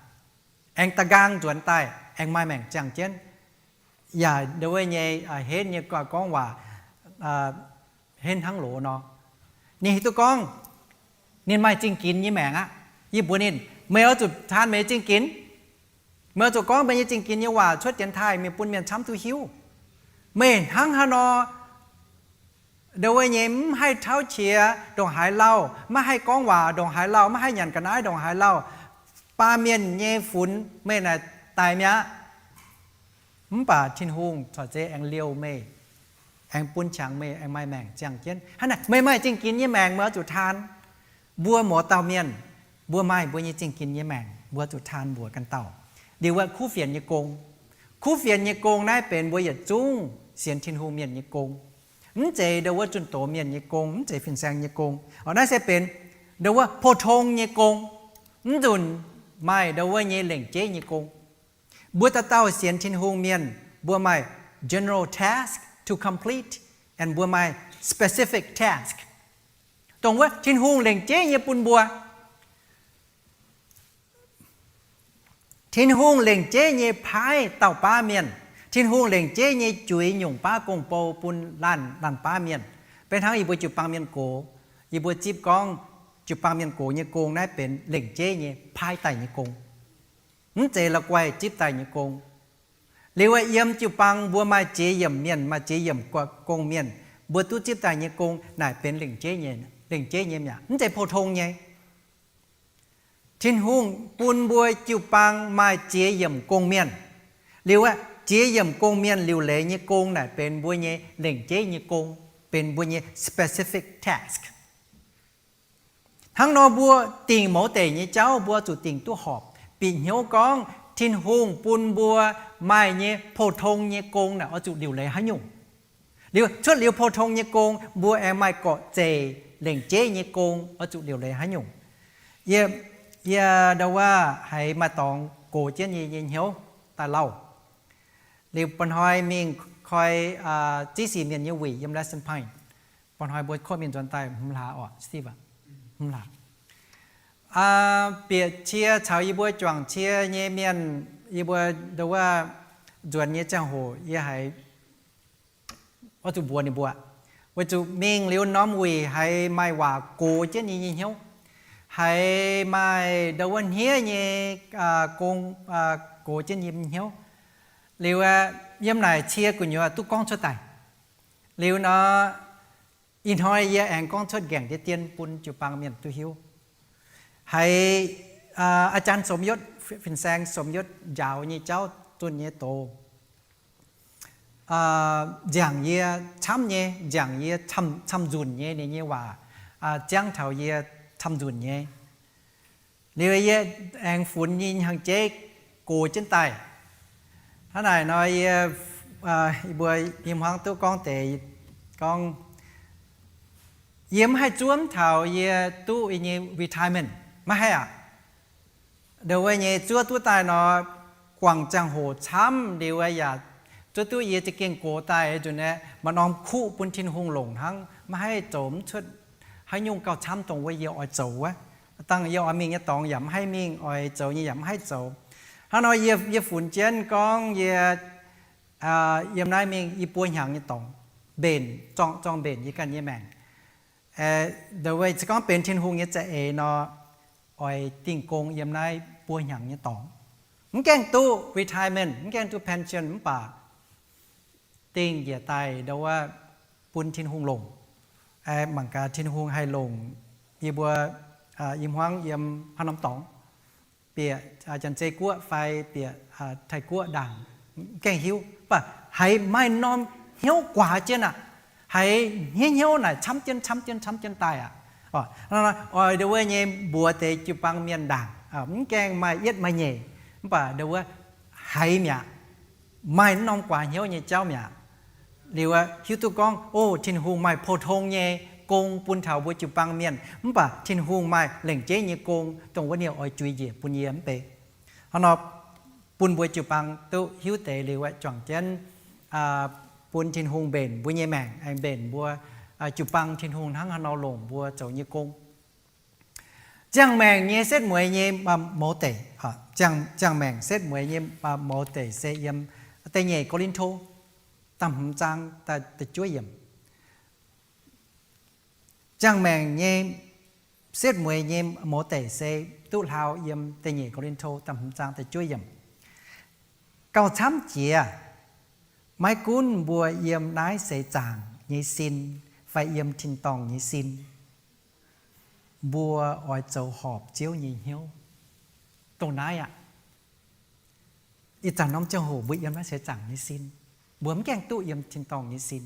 aengx da'nqaang nzuonx daaih, aengx maaih maengc ziangh jienv. Yaac ndau wuov nyei henv nyei gorngv waac henv hnangv loz nor. Ninh hiuv duqv gorngv ninh maaih zingh ginx nyei maengc aqv. Yie mbuox ninh, meih oix zuqc taan meih nyei zingh ginx. Meih oix zuqc gorngv meih nyei zingh ginx nyei waac cuotv dienx taaih mingh bun mienh camv duqv hiuv. Meih hnangv haaix nor ndau wuov nyei mv haih tauv qiex ndongc haaix lauh, maiv haih gorngv waac ndongc haaix lauh, maiv haih nyanc ga'naaiv ndongc haaix lauh, baamh mienh nyei funx meih naaic daic mi'aqv. Mv baac Tin-Hungh corc zeiz aengx liouh meih, aengx bun qangx meih, aengx maaih maengc ziangh jienv. Hnangv naaic meih maaih zingh ginx nyei maengc, meih oix zuqc taan. Mbuo mouz dauh mienh, mbuo maaih mbuo nyei zingh ginx nyei maengc, mbuo zuqc taan mbuox ganh dauh. Liuz wuov kuv fienx nyei gong. Kuv fienx nyei gong naaiv benx mbuo yietc zungv sienx Tin-Hungh mienh nyei gong. Mv zeiz ndau wuov zunh doz mienh nyei gong, mv zeiz fin-saeng nyei gong. Orqc, naaiv se benx ndau wuov pou-tong nyei gong. Mv nzunc maaih ndau wuov nyei lengc jeiv nyei gong. Mbuo dauh dauh sienx Tin-Hungh mienh, mbuo maaih general task to complete, and mbuo maaih specific task. Dongh wuov Tin-Hungh lengc jeiv nyei bun mbuo. Tin-Hungh lengc jeiv nyei paaiv dauh baav mienh. Tin-Hungh lengc jeiv nyei juix nyungc baav gong-bou bun laanh, laanh baav mienh. Beiv hnangv yie mbuo jiu-baang mienh gox, yie mbuo zipv gorngv jiu-baang mienh gox nyei gong naaiv benx lengc jeiv nyei paaiv daaih nyei gong. Mv zeiz la'guaih zipv daaih nyei gong. Liuz yiem jiu-baang mbuo maaih ziex yiemc mienh, maaih ziex yiemc gong mienh, mbuo duqv zipv daaih nyei gong naaic benx lengc jeiv nyei, lengc jeiv nyei mi'aqv, mv zeiz pou-tong nyei. Tin-Hungh bun mbuo jiu-baang maaih ziex yiemc gong mienh. Liuz aeqv, ziex yiemc gong mienh liuc leiz nyei gong naaic benx mbuo nyei lengc jeiv nyei gong, benx mbuo nyei specific task. Hnangv nor mbuo dingc mouz deic nyei jauv mbuo zuqc dingc duqv horpc, bieqc hnyouv gorngv Tin-Hungh bun mbuo maaih nyei pou-tong nyei gong naaic oix zuqc liuc leiz haaix nyungc. Liuz cuotv liuz pou-tong nyei gong, mbuo aengx maaih gorqv-zeic lengc jeiv nyei gong oix zuqc liuc leiz haaix nyungc. Yie, yie ndau wuov haiz maaih dorngx gox jienv yie nyei hnyouv daaih lauh. Liuz mba'hnoi mingh koi ziv sic mienh nyei wuic yiem Lassen Pine. Mba'hnoi mbuo kov mingh nzuonx daaih hmz hlaax orqc, Steve aac? Hmz hlaax. Bieqc cie caux yie mbuo juangc cie nyei mienh, yie mbuo ndau wuov nzuonx nyei ziangh hoc yie haiz oix zuqc mbuox ninh mbuo, weic zuqc mingh liuz norm wuic haiz maaih waac gox jienv yie nyei hnyouv, haiz maaih ndau wuov hniev nyei gong gox jienv yie nyei hnyouv. Liuz yiem naaic cie gu'nyuoz duqv gorngv cuotv daaih. Liuz nor, ih hnoi yie aengx gorngv cuotv nqaengc diev dien bun jiu-baang mienh duqv hiuv. Haiz อาจารย์สมยศ, fin-saeng สมยศ njaaux nyei jauv zunh nyei doz, nziangc yie camv nyei, nziangc yie camv-nzunc nyei, ninh nyei waac ziangv taux yie camv-nzunc nyei. Liuz yie aengx funx nyei hnyangx-jeiv gox jienv daaih. Hnangv naaic nor yie, yie mbuo i hmuangv duqv gorngv deix gorngv, yie mv haih zuov taux yie duqv yie nyei retirement, maiv haih aqv. Ndau wuov nyei zuov duqv daaih nor, guangc ziangh hoc camv liuz yaac zuov duqv yie za'gengh gox daaih nzunc aeqv, maaih norm kuv bun Tin-Hungh longc hnangv, maiv haih zoux mv cuotv haaix nyungc gauh camv dongh wuov yie oix zoux wuov. Dangh yie oix mingh nyei dorngx yaac mv haih mingh, oix zoux nyei yaac mv haih zoux. Hnangv nor yie, yie funx jienv gorngv yie yiem naaiv mingh i buo hnyangx nyei dorngx, mbenc, zorng, zorng mbenc yie ganh nyei maengc. Ndau wuov se gorngv benx Tin-Hungh nyei za'eix nor, oix dingh gong yiem naaiv buo hnyangx nyei dorngx. Mv gaengh duqv retirement, mv gaengh duqv pension, mv baac dingh njiec daaih ndau wuov bun Tin-Hungh longc. Mangc gaax Tin-Hungh haih longc yie mbuo i hmuangv yiem haaix norm dorngx. bieqc Janx-Zei Guoqv fai bieqc Taiv Guoqv ndaangc, mv gaengh hiuv. Mv baac haiz maaih norm hnyouv guaax jienv aqv. Haiz hnyouv hnyouv naaic camv jienv, camv jienv, camv jienv daaih aqv. Oix ndau wuov nyei mbuox deix jiu-baang mienh ndaangc, mv gaengh maaih yietv maaih nyeic, mv baac ndau wuov haiz mi'aqv. Maaih norm guaax hnyouv nyei jauv mi'aqv. Liuz hiuv duqv gorngv, o, Tin-Hungh maaih pou-tong nyei gong bun taux mbuo jiu-baang mienh, mv baac Tin-Hungh maaih lengc jeiv nyei gong dongh wuov nyei oix juix njiec bun yie mv bei. Hnangv nor, bun mbuo jiu-baang duqv hiuv deix liuz aeqv, juangc jienv bun Tin-Hungh mbenc mbuo nyei maengc, aengx mbenc mbuo jiu-baang Tin-Hungh hnangv haaix nor longc mbuo zoux nyei gong. Ziangh maengc nyei setv mueiz nyei mouz deic, ziangh maengc setv mueiz nyei mouz deic se yiem da'nyeic Ko^lin^to da'hmz zaang da'juov yiemc. Ziangh maengc nyei setv mueiz nyei mouz deic se duqv hlaau yiem da'nyeic Ko^lin^to da'hmz zaang da'juov yiemc. Gauh camv jiex, maiv gunv mbuo yiem naaiv seix zaangc nyei sin fai yiem tin-dorngh nyei sin, mbuo oix zoux horpc Ziouv nyei hnyouv. Dongh naaiv aqv. Ih zanc norm ziangh hoc mbuo yiem naaiv seix zaangc nyei sin, mbuo mv gaengh duqv yiem tin-dorngh nyei sin.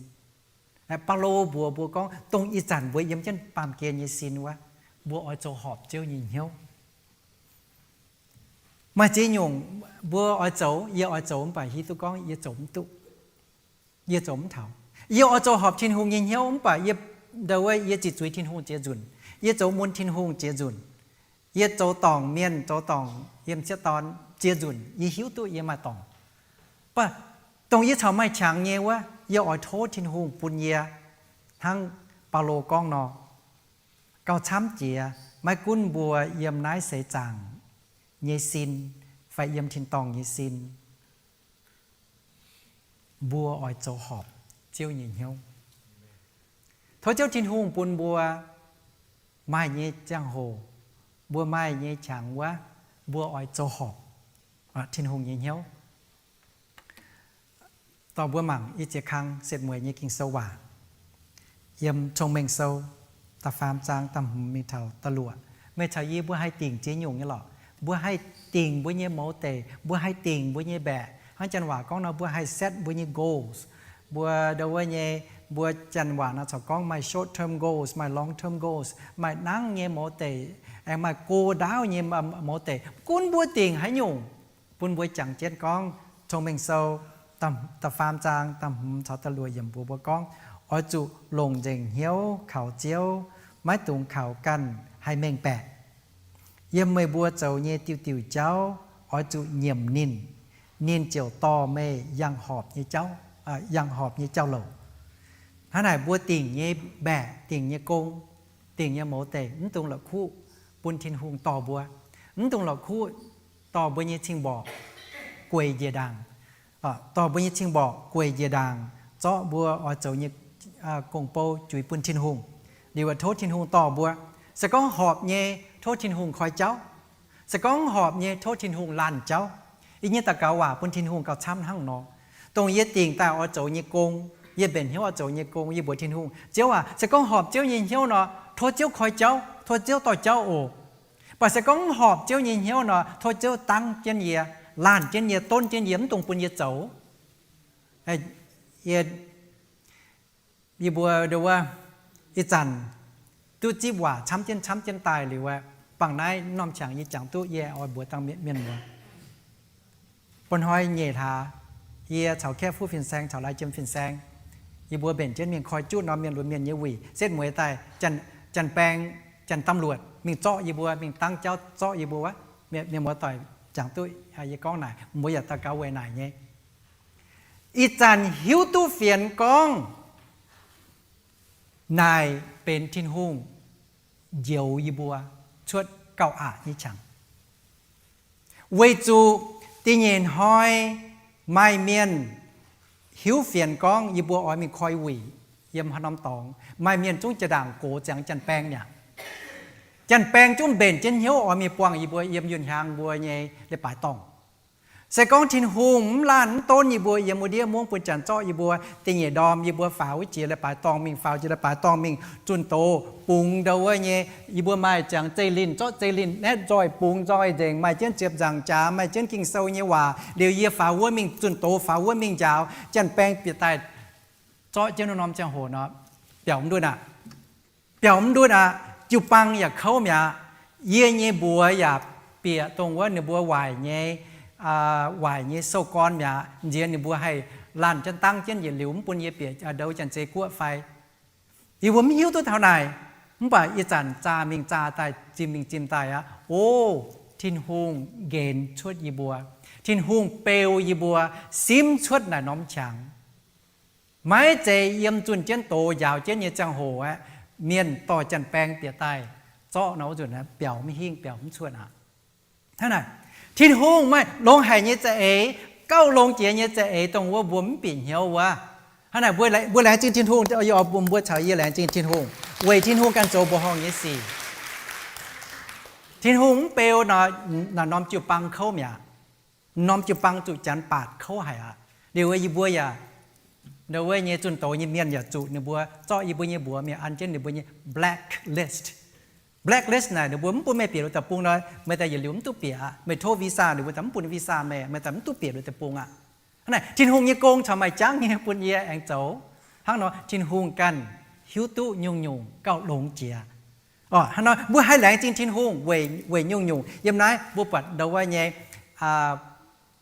Baulo mbuox mbuo gorngv, dongh ih zanc mbuo yiem jienv baamh gen nyei sin wuov, mbuo oix zoux horpc Ziouv nyei hnyouv. Maaih ziex nyungc mbuo oix zoux, yie oix zoux mv baac hiuv duqv gorngv yie zoux mv duqv, yie zoux mv taux. Yie oix zoux horpc Tin-Hungh nyei hnyouv mv baac yie, ndau wuov yie ziqc zuiz Tin-Hungh ziex nzunc, yie zoux mun Tin-Hungh ziex nzunc, yie zoux dorngc mienh, zoux dorngc yiem sieqv dorn ziex nzunc, yie hiuv duqv yie maaih dorngc. Mv baac dongh yie caux maaih qangx nyei wuov, yie oix tov Tin-Hungh bun yie, hnangv Baulo gorngv nor, gauh camv jiex, maiv gunv mbuo yiem naaiv seix zaangc nyei sin fai yiem tin-dorngh nyei sin, mbuo oix zoux horpc Ziouv nyei hnyouv. Tov Ziouv Tin-Hungh bun mbuo maaih nyei ziangh hoc, mbuo maaih nyei qangx wuov, mbuo oix zoux horpc Tin-Hungh nyei hnyouv. Dorh mbuo mangc i ziex kang setv mueiz nyei Ging-Sou waac. Yiem Cong-Mengh Sou da'faam zaang da'hmz mingh taux da'luoqc. Meih caux yie mbuo haih dingc ziex nyungc nyei lorqc. Mbuo haih dingc mbuo nyei mouz deic, mbuo haih dingc mbuo nyei mbaeqc. Hnangv janx waac gorngv nor, mbuo haih set mbuo nyei goals. Mbuo ndau wuov nyei, mbuo janx waac nor corc gorngv maaih short term goals, maaih long term goals, maaih nangv nyei mouz deic, aengx maaih go ndaauv nyei mouz deic. Gunv mbuo dingc haaix nyungc, bun mbuo jangx jienv gorngv Cong-Mengh Sou da'faam zaang da'hmz caux da'luoqc yiemc mbuox mbuo gorngv, oix zuqc longc nzengc hnyouv kaux Ziouv, maiv dungx kaux ganh haih mengh baeqc. Yiem meih mbuo zoux nyei diuh diuh jauv oix zuqc nyiemc ninh, ninh ziouc dorh meih yangh horpc nyei jauv, yangh horpc nyei jauv-louc. Hnangv naaic mbuo dingc nyei mbaeqc, dingc nyei gong, dingc nyei mouz deic mv dungx la'kuqv bun Tin-Hungh dorh mbuo. Mv dungx la'kuqv dorh mbuo nyei cing-mborqc gueic njiec ndaangc, dorh mbuo nyei cing-mborqc gueic njiec ndaangc, zorqv mbuo oix zoux nyei gong-bou juix bun Tin-Hungh. Liuz tov Tin-Hungh dorh mbuo. Se gorngv horpc nyei, tov Tin-Hungh koi jauv. Se gorngv horpc nyei, tov Tin-Hungh laanh jauv. Yie nyei daux gaux waac bun Tin-Hungh gauh camv hnangv nor. Dongh yie dingc daaih oix zoux nyei gong, yie mbenc hnyouv oix zoux nyei gong, yie mbuox Tin-Hungh, Ziouv aac, se gorngv horpc Ziouv nyei hnyouv nor, tov Ziouv koi jauv, tov Ziouv dorh jauv oc. Mv baac se gorngv mv horpc Ziouv nyei hnyouv nor, tov Ziouv dangv jienv yie, laanh jienv yie, donv jienv yie, mv dungx bun yie zoux. Yie, yie mbuo ndau wuov, ih zanc duqv zipv waac camv jienv camv jienv daaih liuz aeqv, bangc naaiv norm qangx yie jangx duqv, yie oix mbuox dangh mienh muoz. Mba'hnoi nyeic hlaax, yie caux Kaeqv Fuqv Fin-Saeng caux Lai Jiem Fin-Saeng, yie mbuo mbenc jienv mingh koi juqv norm mienh lunx mienh nyei wuic, setv mueiz daaih, janx-baeng, janx-domluoqc mingh zorqv yie mbuo, mingh dangv jauv zorqv yie mbuo wuov. Mienh muoz-doic jangx duqv yie gorngv naaic, mbuo yaac daux gaux weic naaic nyei. Ih zanc hiuv duqv fienx gorngv naaic benx Tin-Hungh njoux yie mbuo cuotv gauh aqc nyei qangx. Weic zuqc da'nyeic hnoi maaih mienh hiuv fienx gorngv yie mbuo oix mingh koi wuic yiem haaix norm dorngx. Maaih mienh zungv jaa-ndaangc gox ziangx janx-baeng mi'aqv. Janx-baeng zungv mbenc jienv hnyouv oix mingh buangh yie mbuo yiem yunh hiaang mbuo nyei leiz-baaix dorngh. Se gorngv Tin-Hungh mv laanh mv donv yie mbuo yiem wuov ndiev mungv bun janx zorqv yie mbuo da'nyeic ndorm, yie mbuo faaux wuov jiex leiz-baaix dorngh mingh, faaux jiex leiz-baaix dorngh mingh zunh doz bungx ndau wuov nyei, yie mbuo maaih ziangx zeiv linh, zorqv zeiv linh naetv nzoih bungx nzoih nzengc, maaih jienv ziepc nzaangc jaax, maaih jienv Ging-Sou nyei waac, liuz yie faaux wuov mingh zunh doz, faaux wuov mingh njaaux, janx-baeng bieqc daaih zorqv jienv wuov norm ziangh hoc nor, biaux mv ndutv aqv. Biaux mv ndutv aqv. Jiu-baang yaac kouv mi'aqv. Yie nyei mbuox yaac bieqc dongh wuov ninh mbuo waaic nyei, waaic nyei sou-gorn mi'aqv. Nziex ninh mbuo haih laanh jienv dangv jienv yietc liuz mv bun yie bieqc ndau wuov Janx-Zei Guoqv fai. Yie mbuo mv hiuv duqv taux naaic. Mv baac ih zanc zaah mingh zaah daaih, zimh mingh zimh daaih aqv. O, Tin-Hungh nqenx cuotv yie mbuo. Tin-Hungh beu yie mbuo simv cuotv naaic norm qangx. Maiv zeiz yiem zunh jienv doz njaaux jienv nyei ziangh hoc aeqv, mienh dorh janx-baeng bieqc daaih zorqv nor, wuov nzunc biaux mv hingh, biaux mv cuotv aqv. Hnangv naaic, Tin-Hungh maaih longx haic nyei za'eix, gauh longx jiex nyei za'eix, dongh wuov mbuo mv bieqc hnyouv wuov. Hnangv naaic, mbuo laengz zingh Tin-Hungh, mbuo caux yie laengz zingh Tin-Hungh weic Tin-Hungh ganh zoux mbuoqc horngh nyei sic. Tin-Hungh mv beu nor, naaiv norm jiu-baang kouv mi'aqv. Norm jiu-baang zuqc janx baatc kouv haic aqv. Liuz yie mbuo yaac, ndau wuov nyei zunh doz nyei mienh yaac zuqc ninh mbuo zorqv yie mbuo nyei mbuox mingh an jienv ninh mbuo nyei blacklist. Blacklist naaic ninh mbuo mv bun meih bieqc luo deic-bung nor, meih daaih yietc liuz mv duqv bieqc aqv. Meih tov visa ninh mbuo daaih mv bun visa meih, meih daaih mv duqv bieqc luo deic-bung aqv. Hnangv naaic, Tin-Hungh nyei gong caux maaih jangv nyei bun yie aengx zoux. Hnangv nor Tin-Hungh ganh hiuv duqv nyungc-nyungc gauh longx jiex. Hnangv nor mbuo haih laengz zingh Tin-Hungh weic nyungc-nyungc. Yiem naaiv mbuo buatc ndau wuov nyei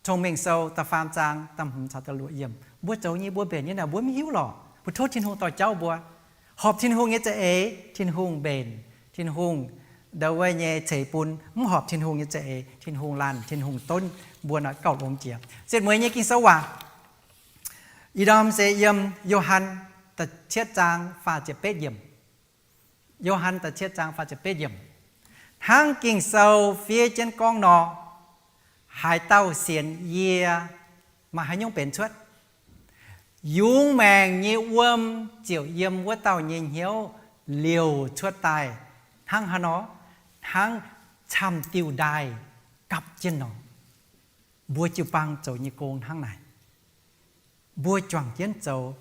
Cong-Mengh Sou da'faam zaang da'hmz caux da'luoqc yiemc, mbuo zoux nyei, mbuo mbenc nyei naaic mbuo mv hiuv lorqc. Mbuo tov Tin-Hungh dorh jauv mbuo. Horpc Tin-Hungh nyei za'eix, Tin-Hungh mbenc, Tin-Hungh ndau wuov nyei ceix bun. Mv horpc Tin-Hungh nyei za'eix, Tin-Hungh laanh, Tin-Hungh donv mbuo nor gauh longx jiex. Setv mueiz nyei Ging-Sou waac, ih ndorm se yiem Yo^han da'cietv zaang faah ziepc betv yiemc. Yo^han da'cietv zaang faah ziepc betv yiemc. Hnangv Ging-Sou fiev jienv gorngv nor, haaix dauh sienx yie, maaih haaix nyungc benx cuotv? Yungz maengc nyei wuom ziouc yiem wuov dauh nyei hnyouv liouc cuotv daaih hnangv haaix nor? Hnangv camv diuh ndaaih gapv jienv nor. Mbuo jiu-baang zoux nyei gong hnangv naaic. Mbuo juangc jienv zoux,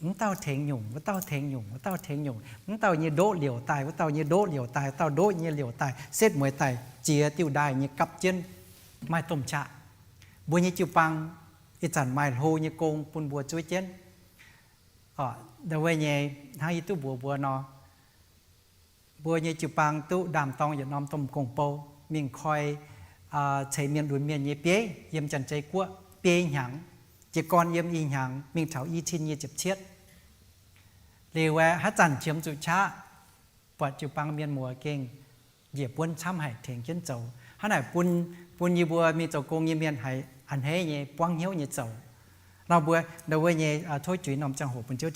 mv dauh tengx nyungc, wuov dauh tengx nyungc, wuov dauh tengx nyungc, mv dauh nyei ndoqv liouc daaih, wuov dauh nyei ndoqv liouc daaih, wuov dauh ndoqv nyei liouc daaih, setv mueiz daaih jiex diuh ndaaih nyei gapv jienv, maaih domh qaqv. Mbuo nyei jiu-baang ih zanc maaih hlo nyei gong bun mbuo zuov jienv. Ndau wuov nyei, hnangv yie duqv mbuox mbuo nor, mbuo nyei jiu-baang duqv ndaam-dorng yietc norm domh gong-bou mingh koi ceix mienh lunx mienh nyei bieiv yiem Janx-Zei Guoqv biei hnyangx, jiez gorn yiem i hnyangx mingh taux i cin nyic ziepc cietv. Liuz aeqv, haaix zanc qiemx zuqc qaqv, buatc jiu-baang mienh muoz gengh njiec buonv camv haic tengx jienv zoux. Hnangv naaic bun, bun yie mbuo mingh zoux gong nyei mienh haiz a'hneiv nyei buangv hnyouv nyei zoux. Nor mbuo ndau wuov nyei tov juix norm ziangh hoc bun Ziouv